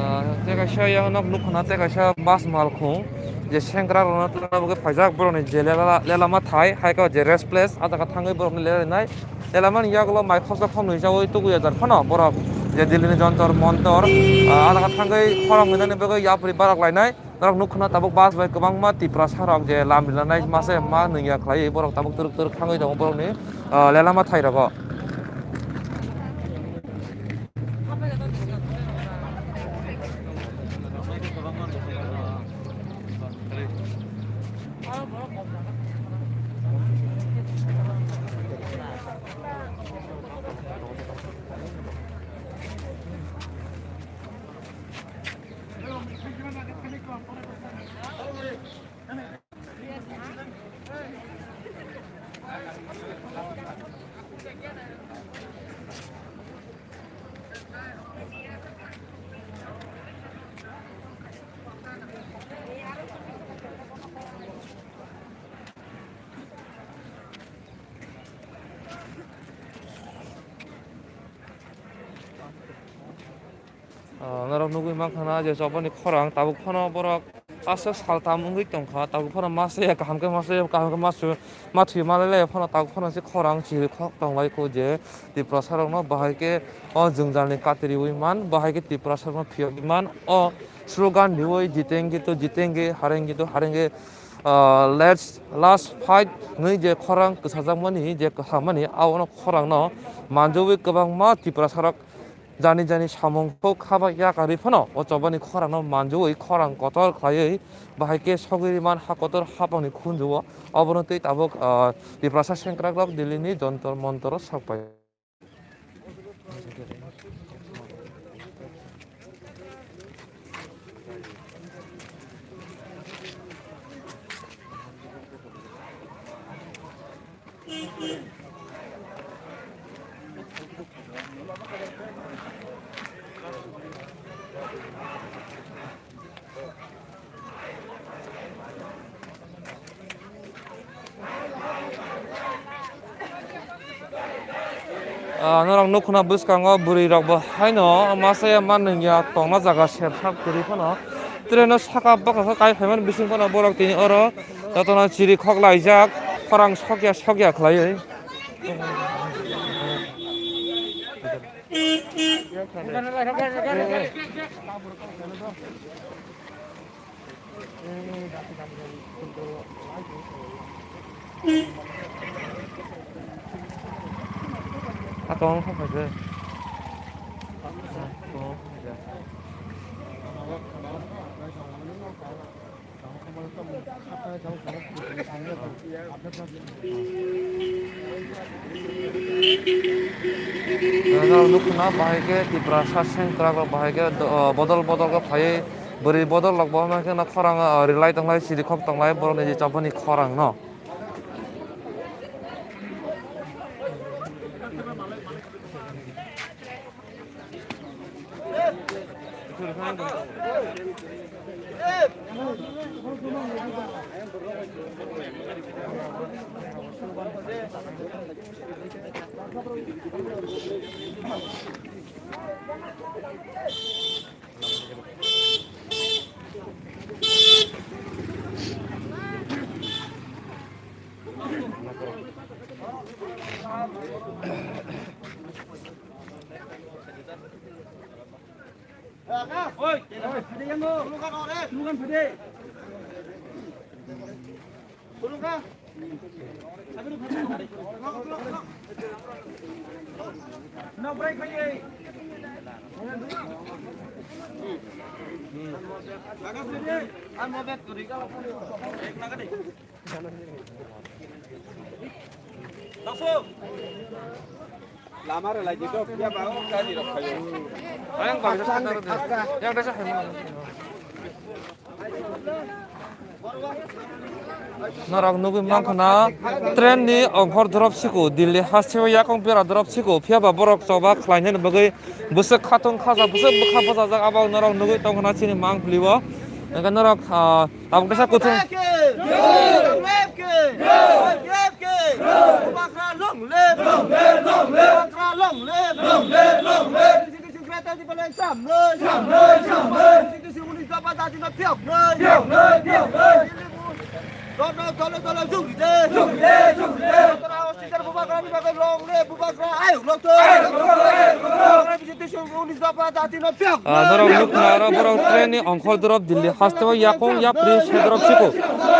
Ah, tei kaisa yang nok nukho na, tei kaisa bus malkhung je sengkrak rokno twlangna bagwi phaijak, borokni je lela, lela ma thai, hai khe je rest place, ah jaga thangwi borokni lela rinai. Lela mani yagulo mai khorsa khornwi chaui tugui ya jar phano borok je Delhi ni Jantar Mantar, ah, ah jaga thangwi khorang hwnani bagwi yapri barak lainai. Norok nukho na tabuk bus bai kwbangma Tiprasa rok je lam rinani masa ma nungya khlaiwi borok tabuk twrwk twrwk thangwi tongo borokni, ah, lela ma thai rogo. Ah, norok nugui mankha na je chobani khorang tabuk phano borok aswk saltam wngwi tongkha, tabuk phano masa ya kaham khe masa ya kaham khe masu ma thwi ma le phano tabuk phano se khorang chirikhok tonglai kho je Tiprasa rokno bahai khe o jwngjalni kati riwi man, bahai khe Tiprasa rokno phiyogwi man, o slogan riwi jitenge to jitenge, harenge to harenge, ah, let's last fight hwnwi je khorang kwsajakmani je kwsamani abono khorangno manjogwi kwbangma Tiprasa rok jani jani samung kok haba yakarwi phano o chobani khorangno manjui khorang kotor khlaiwi bahai khe sogwi man ha kotor hapangni khunju-o. Obono tei tabuk, ah, Tiprasa sengkrakrok Delhi ni Jantar Mantar-o sok pai. Ah, norok nukho na bwskango bwrwi rok bo haino masa ya manwi ya tongna jaga sersak kwrwi phano. Traino saka bwkha khe kai phaimani bising phano borok tini oro jotono chiri khok laijak, khorang sokya sokya khlaiwi. Nukna bahai khe Tiprasa sengkrak rok bahai khe do-, bodol bodol khe phaiwi bwrwi bodol rok bo hwnba khe khorang, ah, rilai tonglai, chirikhok tonglai borokni je chapani khorang no. Lama rwlai di kok, ya ba, o gari rok phaio. Ayang bangsa sakha rw de. Yak desa hai. Norok nugwi mankha na, train ni ongkhor drop siko, Delhi hasteo yakung pera drop siko, phiya ba borok choba khlainani bagwi bwswk khatung khaja, bwswk bwkha bwchajak, abo norok nugwi tongkha na chini mangpili o. Hwnkhe norok, ah, Tabuk kaisa kuthum. Bubagra long live! Long live, long live! Bubagra long live! Long live, long live! Long live, long live! Greater Tipraland samnoi! Samnoi, samnoi! Constitution unis dopha dati no phiyoknoi! Phiyoknoi, phiyoknoi! Dole dole juri de! Juri de, juri de! Bubagra ni bagwi long live! Bubagra ayuk lokthoi! Ayuk lokthoi! Bubagra Norok nukna aro borok train ni ongkhor drop Delhi hasteo yakung yapri se drop siko.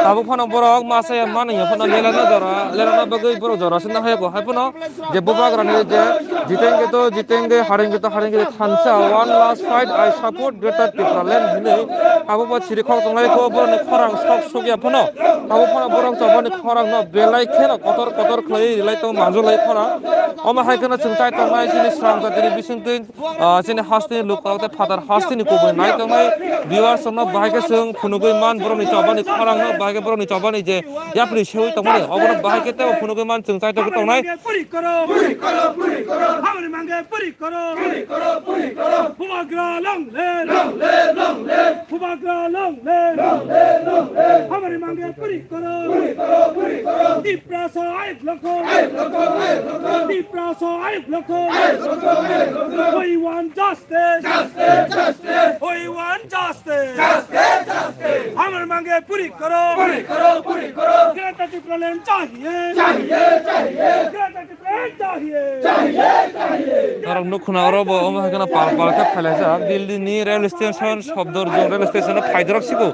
Tabuk phano borok masa ya mani ya phano lela na jora, lela na bagwi borok jora sinna hai ko. Hai phano je bubagra ni je jitenge to jitenge, harenge to harenge thansa, one last fight, I support Greater Tipraland hinwi abo bo siri khok tonglai ko borok ni khorang sok sok ya phano. Abo phano borok chobani khorang no belai kheno kotor kotor khlai rilai tong manjulai khorang. Omo hai kheno chwng chai tongnai chini srang jatini bisingtwi Ah, chini hasteni lukurok tei phatar hasteni kubui nai tongnai viewers rokno bahai khe chwng phunugwi man borokni chobani khorangno, bahai khe borokni chobani je yapri seui tongmani, obono bahai khe teibo phunugwi man chwng chai tongwi tongnai. Puri koro, puri koro, puri koro. Hamari mange puri koro. Puri koro, puri koro. Bubagra long live. Long live, long live. Bubagra long live. Long live, long live. Hamari mange puri koro. Puri koro, puri koro. Tiprasa ayuk lokthoi. Ayuk lokthoi, ayuk lokthoi. Tiprasa ayuk lokthoi. Ayuk lokthoi, ayuk lokthoi. We want justice. Justice, justice. We want justice. Justice, justice. Hamari mange puri koro. Puri koro, puri koro. Greater Tipraland chahiye. Chahiye, chahiye. Greater Tipraland chahiye. Chahiye, chahiye. Norok nukhuna oro bo omo hai kheno pal pal khe phailaijak. Delhi ni railway station, Safdarjung railway station o phaidorok sigo.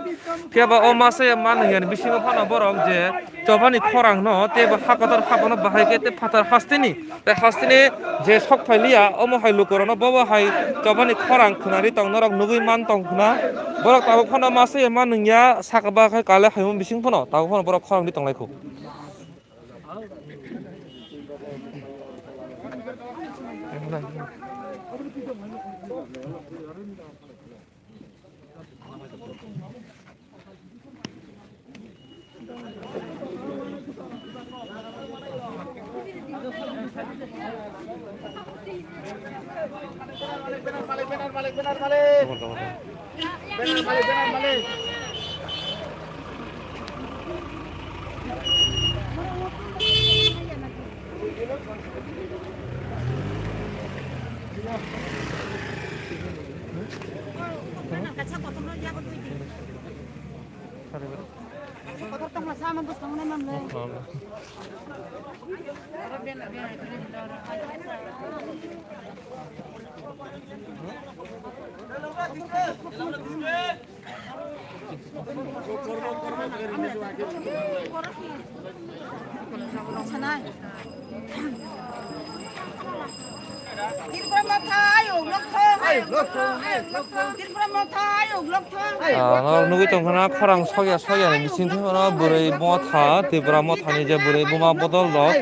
Phiya ba o masa ya manwi yani bisingo phano borok je chobani khorang no tei bo ha kotor ha bono bahai khe tei phatar hasteni. Tei hasteni je sok phailiya, omo hai lukurokno bobo hai chobani khorang khwnari tong norok nugwi man tong khna. Borok tabuk phano masa ya manwngya saka ba khai kale phaimung bising phano tabuk phano borok khorang di tonglai kho. Tripura Motha ayuk lokthong. Ayuk lokthong, ayuk lokthong. Tripura Motha ayuk lokthong. Ah, norok nugwi tongkha na khorang sokya sokya ni bising thangmano bwrwi motha, Tripura Mothani je bwrwi buma bodol rok.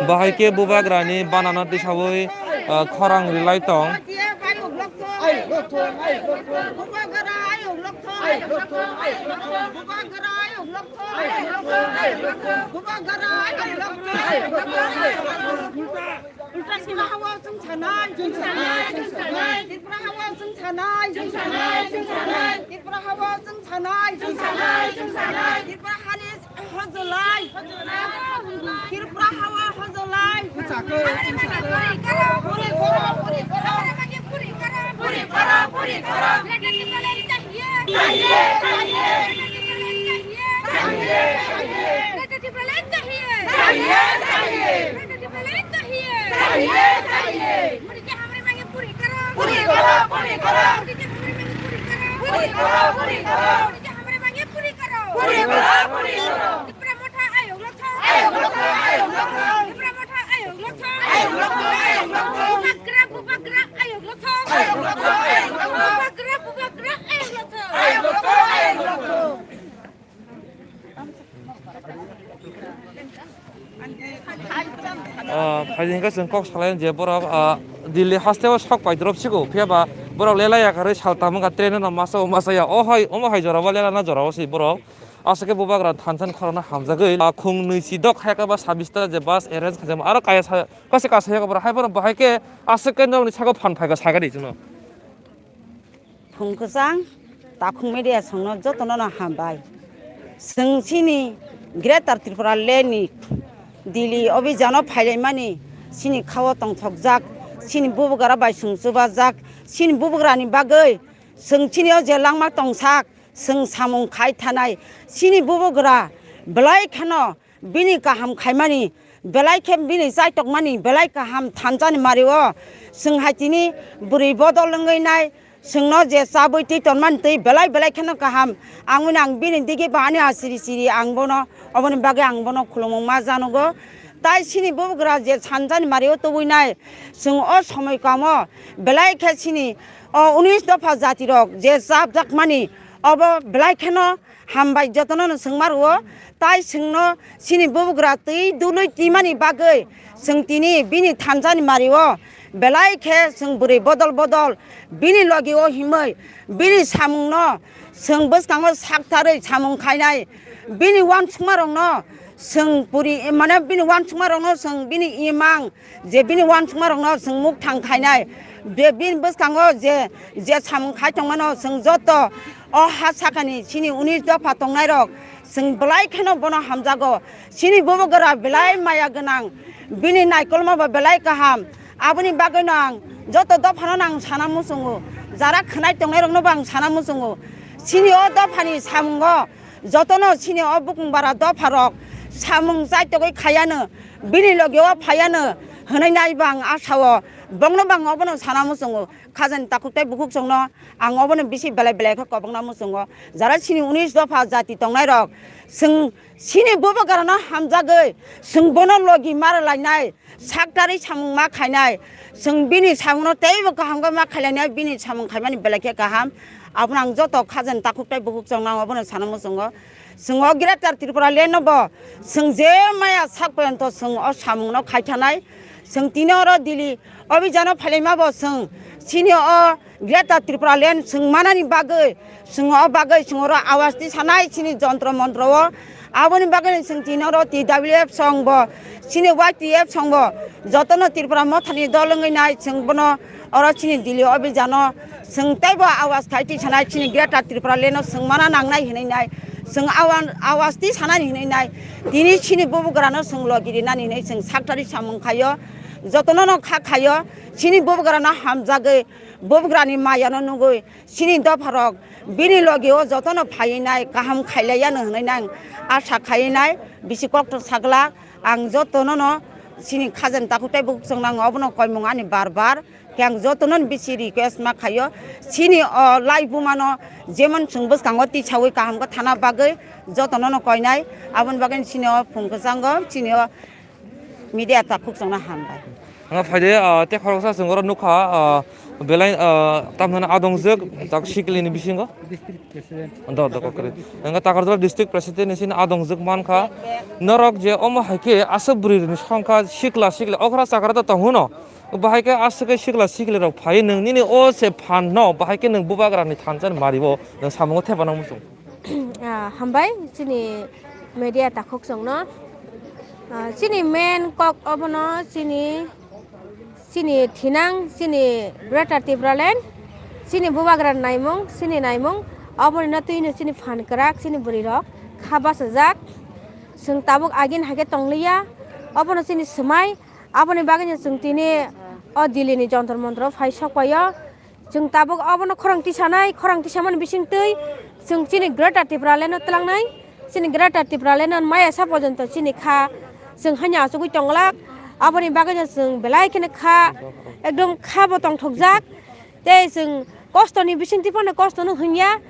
Bahai khe bubagrani banana tisawi, ah, khorang rilai tong. Bubagra ayuk lokthong. Bubagra ayuk lokthong. Bubagra ayuk lokthong. Tripura hao chwng sanai, chwng sanai, chwng sanai. Tripura hao chwng sanai, chwng sanai, chwng sanai. Tripura hao chwng sanai, chwng sanai, chwng sanai. Tripura hani hojolai. Tripura hao hojolai. Puri karo, puri karo, puri karo. Puri karo, puri karo. Greater Tipraland chahiye. Chahiye, chahiye. Greater Tipraland chahiye. Chahiye, chahiye. Greater Tipraland chahiye. Chahiye, chahiye. Greater Tipraland chahiye. Chahiye, chahiye. Modi ji hamare mange puri karo. Puri karo, puri karo. Modi ji hamare mange puri karo. Puri karo, puri karo. Modi ji hamare mange puri karo. Puri karo, puri karo. Tipra Motha ayok lok thang. Ayok lok thang, ayok lok thang. Tipra Motha ayok lok thang. Ayok lok thang, ayok lok thang. Bubagra, bubagra ayok lok thang. Ayok lok thang, ayok lok thang. Bubagra, bubagra ayok lok thang. Ayok lok thang, ayok lok thang. Ah, phaidi hwnkhe chwng kok salaio je borok, ah, Delhi hasteo sok pai drop sigo, phiya ba borok lelai yakarwi sal tamo wngkha train no masa o masa ya, o hai, omo hai jora bo lela na jora o si borok. Aswk khe bubagra thansa ni khorang no hamjagwi, ah, khung nwi si dok hai khe ba sabis ta je bus arrange khaijak aro kaya sa, kase kasa ya borok hai borok bahai khe aswk khe norok ni saka phan phai kha sakani chwng no. Phung kwchang, takhuk media songno jotono no hambai. Chwng chini Greater Tripura Land ni Delhi obhijano phailaimani chini khao tongthokjak, chini bubagra bai chwng chubajak, chini bubagrani bagwi chwng chini o je langma tongsak, chwng samung khai thanai, chini bubagra belai kheno bini kaham khaimani, belai khe bini chaitokmani, belai kaham thansani mario. Chwng hai tini bwrwi bodol wngwi nai, chwngno je chabwi twi tonmani twi belai belai kheno kaham. Ang wnwi ang bini digi bahani asiri siri ang bono, oboni bagwi ang bono khulumung ma janugo. Tai chini bubagra je thansani mario tubui nai, chwng o somoi kamo belai khe chini o unis dopha jatirok je chapjakmani obo belai kheno hambai jotono no chwngma rwo, tai chwngno chini bubagra twi dului twimani bagwi chwng tini bini thansani mario belai khe chwng bwrwi bodol bodol bini logi o himwi bini samungno chwng bwskango saktarwi samung khainai, bini uansukmarokno chwng puri mane bini uansukmarokno chwng bini imang je bini uansukmarokno chwng mukthang khainai, be bini bwskango je, je samung khai tongmano chwng joto o ha sakani chini unis dopha tongnairok chwng belai kheno bono hamjago. Chini bubagra belai maya gwnang, bini naikolma bo belai kaham. Aboni bagwino ang joto dophano no ang sana muchungo, jara khwnai tongnairokno bo ang sana muchungo. Chini o dophani samungo jotono chini o bukung bara dopharok samung chaitogwi khaiano, bini logi o phaiano hwnwi nai bo ang asa o, bongno bo ang obono sana muchungo. Khajani takhuk tei bukhuk chwngno ang obono bisi belai belai khe kobokna muchungo. Jara chini unis dopha jati tongnairok chwng chini bubagrano hamjagwi chwng bono logi mara lainai, saktarwi samung ma khainai, chwng bini samungno teibo kaham khe ma khailainai, bini samung khaimani belai khe kaham. Abono ang joto khajani takhuk tei bukhuk chwngno ang obono sana muchungo. Chwng o Greater Tripura Land no bo chwng je maya sak porjonto chwng o samungno khai thanai. Chwng tini oro Delhi obhijano phailaima bo chwng chini o Greater Tripura Land chwng manani bagwi chwng o bagwi chwng oro awas ti sanai chini jontro montro o. Aboni bagwi chwng tini oro T W F song bo chini Y T F song bo jotono Tripura mothani dol wngwi nai chwng bono oro chini Delhi obhijano chwng teibo awas khai ti sanai chini Greater Tripura Land no chwng mana nangnai hinwi nai chwng awan awas ti sanani hinwi nai tini chini bubagrano chwng logi rinani hinwi chwng saktari samung khaio jotono no kha khaio chini bubagrano hamjagwi bubagrani mayano nugwi chini dopharok bini logi o jotono phaiwi nai kaham khailaiya no hinwi nang asa khaiwi nai bisi kokthok sagla ang jotono no chini khajani takhuk tei bukhuk chwng nang obono koimung ani bar bar. Khe ang jotono ni bisi request ma khaio, chini o laibuma no jemon chwng bwskango tisaui kaham khe thana bagwi jotono no koinai, aboni bagwi chini o phung kwchango chini o media takhuk chwngno hambai. Ang phaide, ah, tei khoroksa chwng oro nukha, ah, belai, ah, tamni hwnna adongjwk tak sikli ni bisingo. District president. Do, do, kokre. Ang Takarjala district president ni sini adongjwk mankha. Norok je omo hai khe aswk bwrwi rwni songkha sikla sikla okra chakra ta tong hwno. Bahai khe aswk khe sikla sikli rok phai nwng nini o se phan no bahai khe nwng bubagra ni thansa ni mari o nwng samung o thepa nang muchung. Ah, hambai chini Media takhuk chwngno, ah, chini main kok obono chini, chini thinang, chini Greater Tipraland, chini bubagra naimung, chini naimung, obonino twino chini phan kwrak, chini bwrwirok kha bachajak. Chwng tabuk agini hai khe tongliya, obono chini swmai, aboni bagwino chwng tini o Delhi ni Jantar Mantar o phai sok paio. Chwng tabuk obono khorang tisanai, khorang tisamani bisingtwi chwng chini Greater Tipraland o twlangnai. Chini Greater Tipraland o maya sa porjonto chini kha chwng haino achugwi tonglak. Aboni bagwino chwng belai kheno kha, ekdom kha bo tongthokjak. Tei chwng kostoni bisingtwi phano kostono hwnya,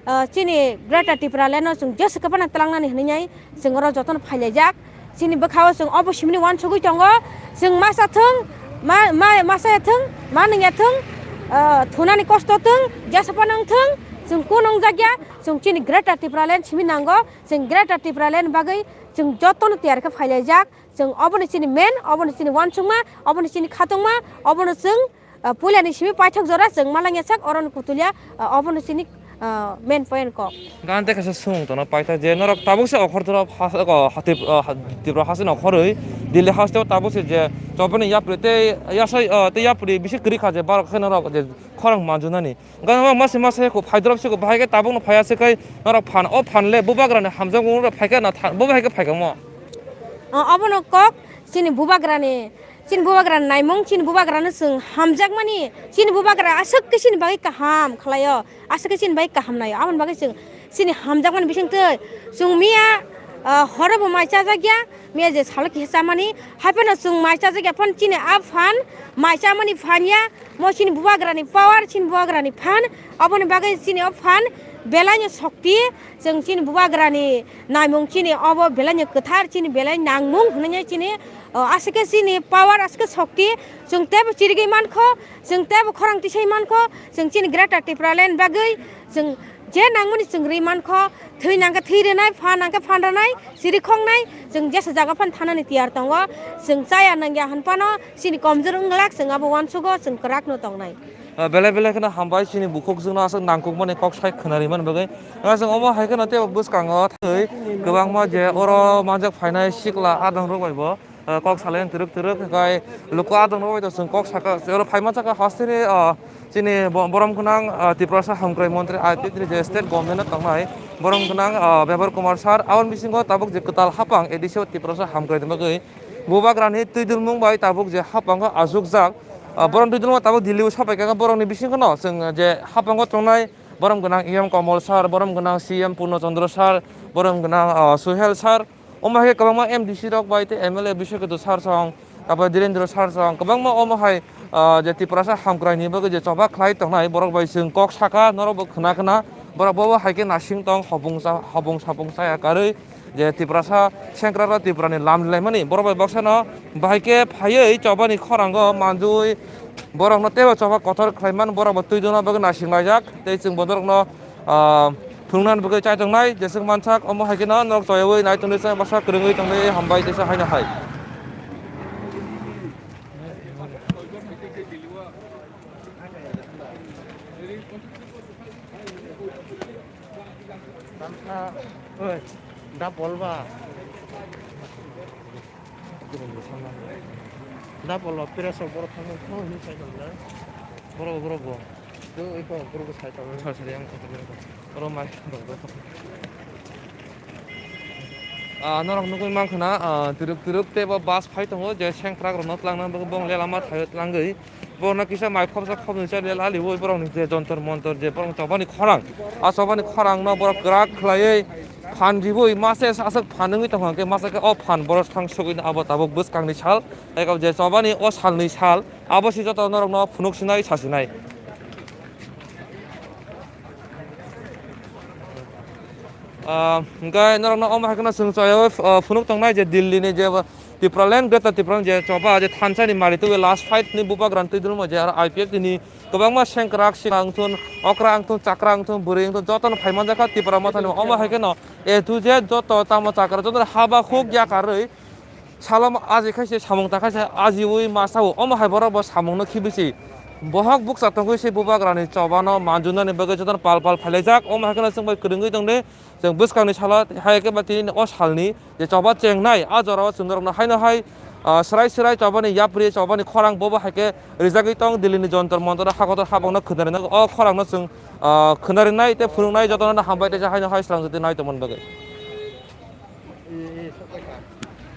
ah, chini Greater Tipraland o chwng jesa khe phano twlangnani hwnwi nai chwng oro jotono phailaijak. Chini bwkhao chwng obo simini uansugwi tongo. Chwng masa thung, ma, ma, masa ya thung, ma nung ya thung, ah, thunani kosto thung, jesa phano wng thung, chwng kunu wngjakya, chwng chini Greater Tipraland simi nango. Chwng Greater Tipraland bagwi chwng jotono tiyar khe phailaijak. Chwng obono chini main, obono chini uansukma, obono chini khatungma, obono chwng ah, puilani simi paithak jora chwng malangya sak oro ni kutulia, ah, obono chini, ah, main point kok. Gante kaisa sung tono paithak je norok tabuk se okhor toro has-, o, hatip, o, ha-, Tripura haste ni okhorwi Delhi haste o tabuk se je chobani yapri tei yasai, o, tei yapri bisi kwrwi kha je barok khe norok je khorang manjunani. Gana masi masa ko phaidrop se ko bahai khe tabuk no phaiya se kai norok phan o phan le bubagra ni hamjak phai khe na tha-, bo bahai khe phai kha mo. Ah, obono kok chini bubagra ni Chini bubagra naimung, chini bubagrano chwng hamjakmani, chini bubagra aswk khe chini bagwi kaham khlaio, aswk khe chini bagwi kaham naio. Aboni bagwi chwng chini hamjakmani bisingtwi chwng miya, ah, horo bo mai chajakya, miya je salo kisa chamani, hai phano chwng mai chajakya phano chini a phan mai chamani phan ya, mo chini bubagrani power, chini bubagrani phan, aboni bagwi chini o phan belaino shokti, chwng chini bubagrani naimung chini obo belaino kwthar, chini belai nangmung hwnwi chini O, aswk khe chini power, aswk khe shokti, chwng teibo chirigwi mankho, chwng teibo khorang tisai mankho, chwng chini Greater Tipraland bagwi chwng je nangmani chwng rwi mankho, thwi nangkhe thwi rwnai, phan nangkhe phan rwnai, chirikhoknai, chwng jesa jaga phano thanani tiyar tongo, chwng chaya nangya hwnphano chini komjor wng glak, chwng abo uansugo, chwng kwrakno tongnai. Ah, belai belai kheno hambai chini bukhukjwkno aswk nangkukmani kok sai khwnarwi mani bagwi. Ah, chwng omo hai kheno teibo bwskango thwi kwbangma je oro manjak phainai sikla adongrok bai bo, ah, kok salaini twrwk twrwk, hwnkhe luku adongrok bai to chwng kok saka, oro phaima saka hasteni, ah, chini bo-, borom gwnang, ah, Tiprasa hamkrai montri, I P F ni je state government o tongnai borom gwnang, ah, Bebor Kumar sir, aboni bisingo tabuk je kwtal haphang A D C o Tiprasa hamkraini bagwi bubagrani twi dulmung bai tabuk je haphango achukjak. Ah, borok dui dulma tabuk Delhi o sapai kha, borokni bisingo no chwng je haphango tongnai borom gwnang E M Komol sir, borom gwnang C M Purno Chandra sir, borom gwnang, ah, Suhel sir, omo hai kwbangma M D C rok bai tei M L A Biswakito sir song, tapo Dhirendra sir song, kwbangma omo hai, ah, je Tiprasa hamkraini bagwi je choba khlai tongnai borok bai chwng kok saka, norok bo khna khna, borok bo hai khe nasing tong, hopung cha-, hopung sapung chaya karwi. Je Tiprasa sengkrak rok Tripura ni lam laimani borok bai baksa no bahai khe phaiwi chobani khorango manjui borok no teibo choba kotor khlai man, borok bo twi duna bagwi nasing laijak tei chwng bo norok no, ah, phunuknani bagwi chaitok nai jeswk mansak. Omo hai khe no norok choyawi nai tongwi baksa kwrwngwi tongwi hambai teisa haino hai. Tamsa, oi, da bolba. Da bolba, pira sok borok thangwi thangwi hinwi sai tong na. Borok, borok bo. Do, iko, borok bo sai tong. Sorry, sorry, ang oro mai, borok, borok. Ah, norok nugwi mankha na, ah, twrwk twrwk tei bo bus phai tongo, je sengkrak rokno twlangna bagwi bong le lama thaio twlangwi. Borokno kisa mai khopsa khopnwi cha le laliui borokni je jontor montor je borokni chobani khorang. A chobani khorangno borok kwrak khlaiwi phan riui masa aswk phan wngwi tongkha hwnkhe masa khe o phan borok thang sugwino abo tabuk bwskangni sal. Eko je chobani o salni sal abo se joto norokno phunuk sinai sa sinai. Ah, hwnkhe norokno omo hai kheno chwng choyaui, ah, phunuk tongnai je Delhi ni je Tipraland, Greater Tipraland je choba je thansa ni mari twi last fight ni bubagra twi dulmo je aro I P F ni kwbangma sengkrak sika wngthun, okra wngthun, chakra wngthun, bwrwi wngthun jotono phai manjakha Tipra Mothani omo hai kheno A to Z joto tamo chakra joto haba huk yakarwi Salo aji khaise samung ta khaise ajiui ma sao, omo hai borok bo samungno khibisi. Bohok bukcha tongwi se bubagrani chobano manjunani bagwi jotono pal pal phailaijak. Omo hai kheno chwng bai kwrwngwi tongdi. Chwng bwskangni salo hai khe ba tini o salni je choba chengnai, a jorao chwng norokno haino hai, ah, swrai swrai chobani yapri, chobani khorang bobo hai khe rijagwi tong Delhini Jontor Montor, hakotor habangno khwnarina. O khorangno chwng, ah, khwnarinai tei phunuknai jotono hambai tei haino hai swrangjwtwi nai tongmani bagwi.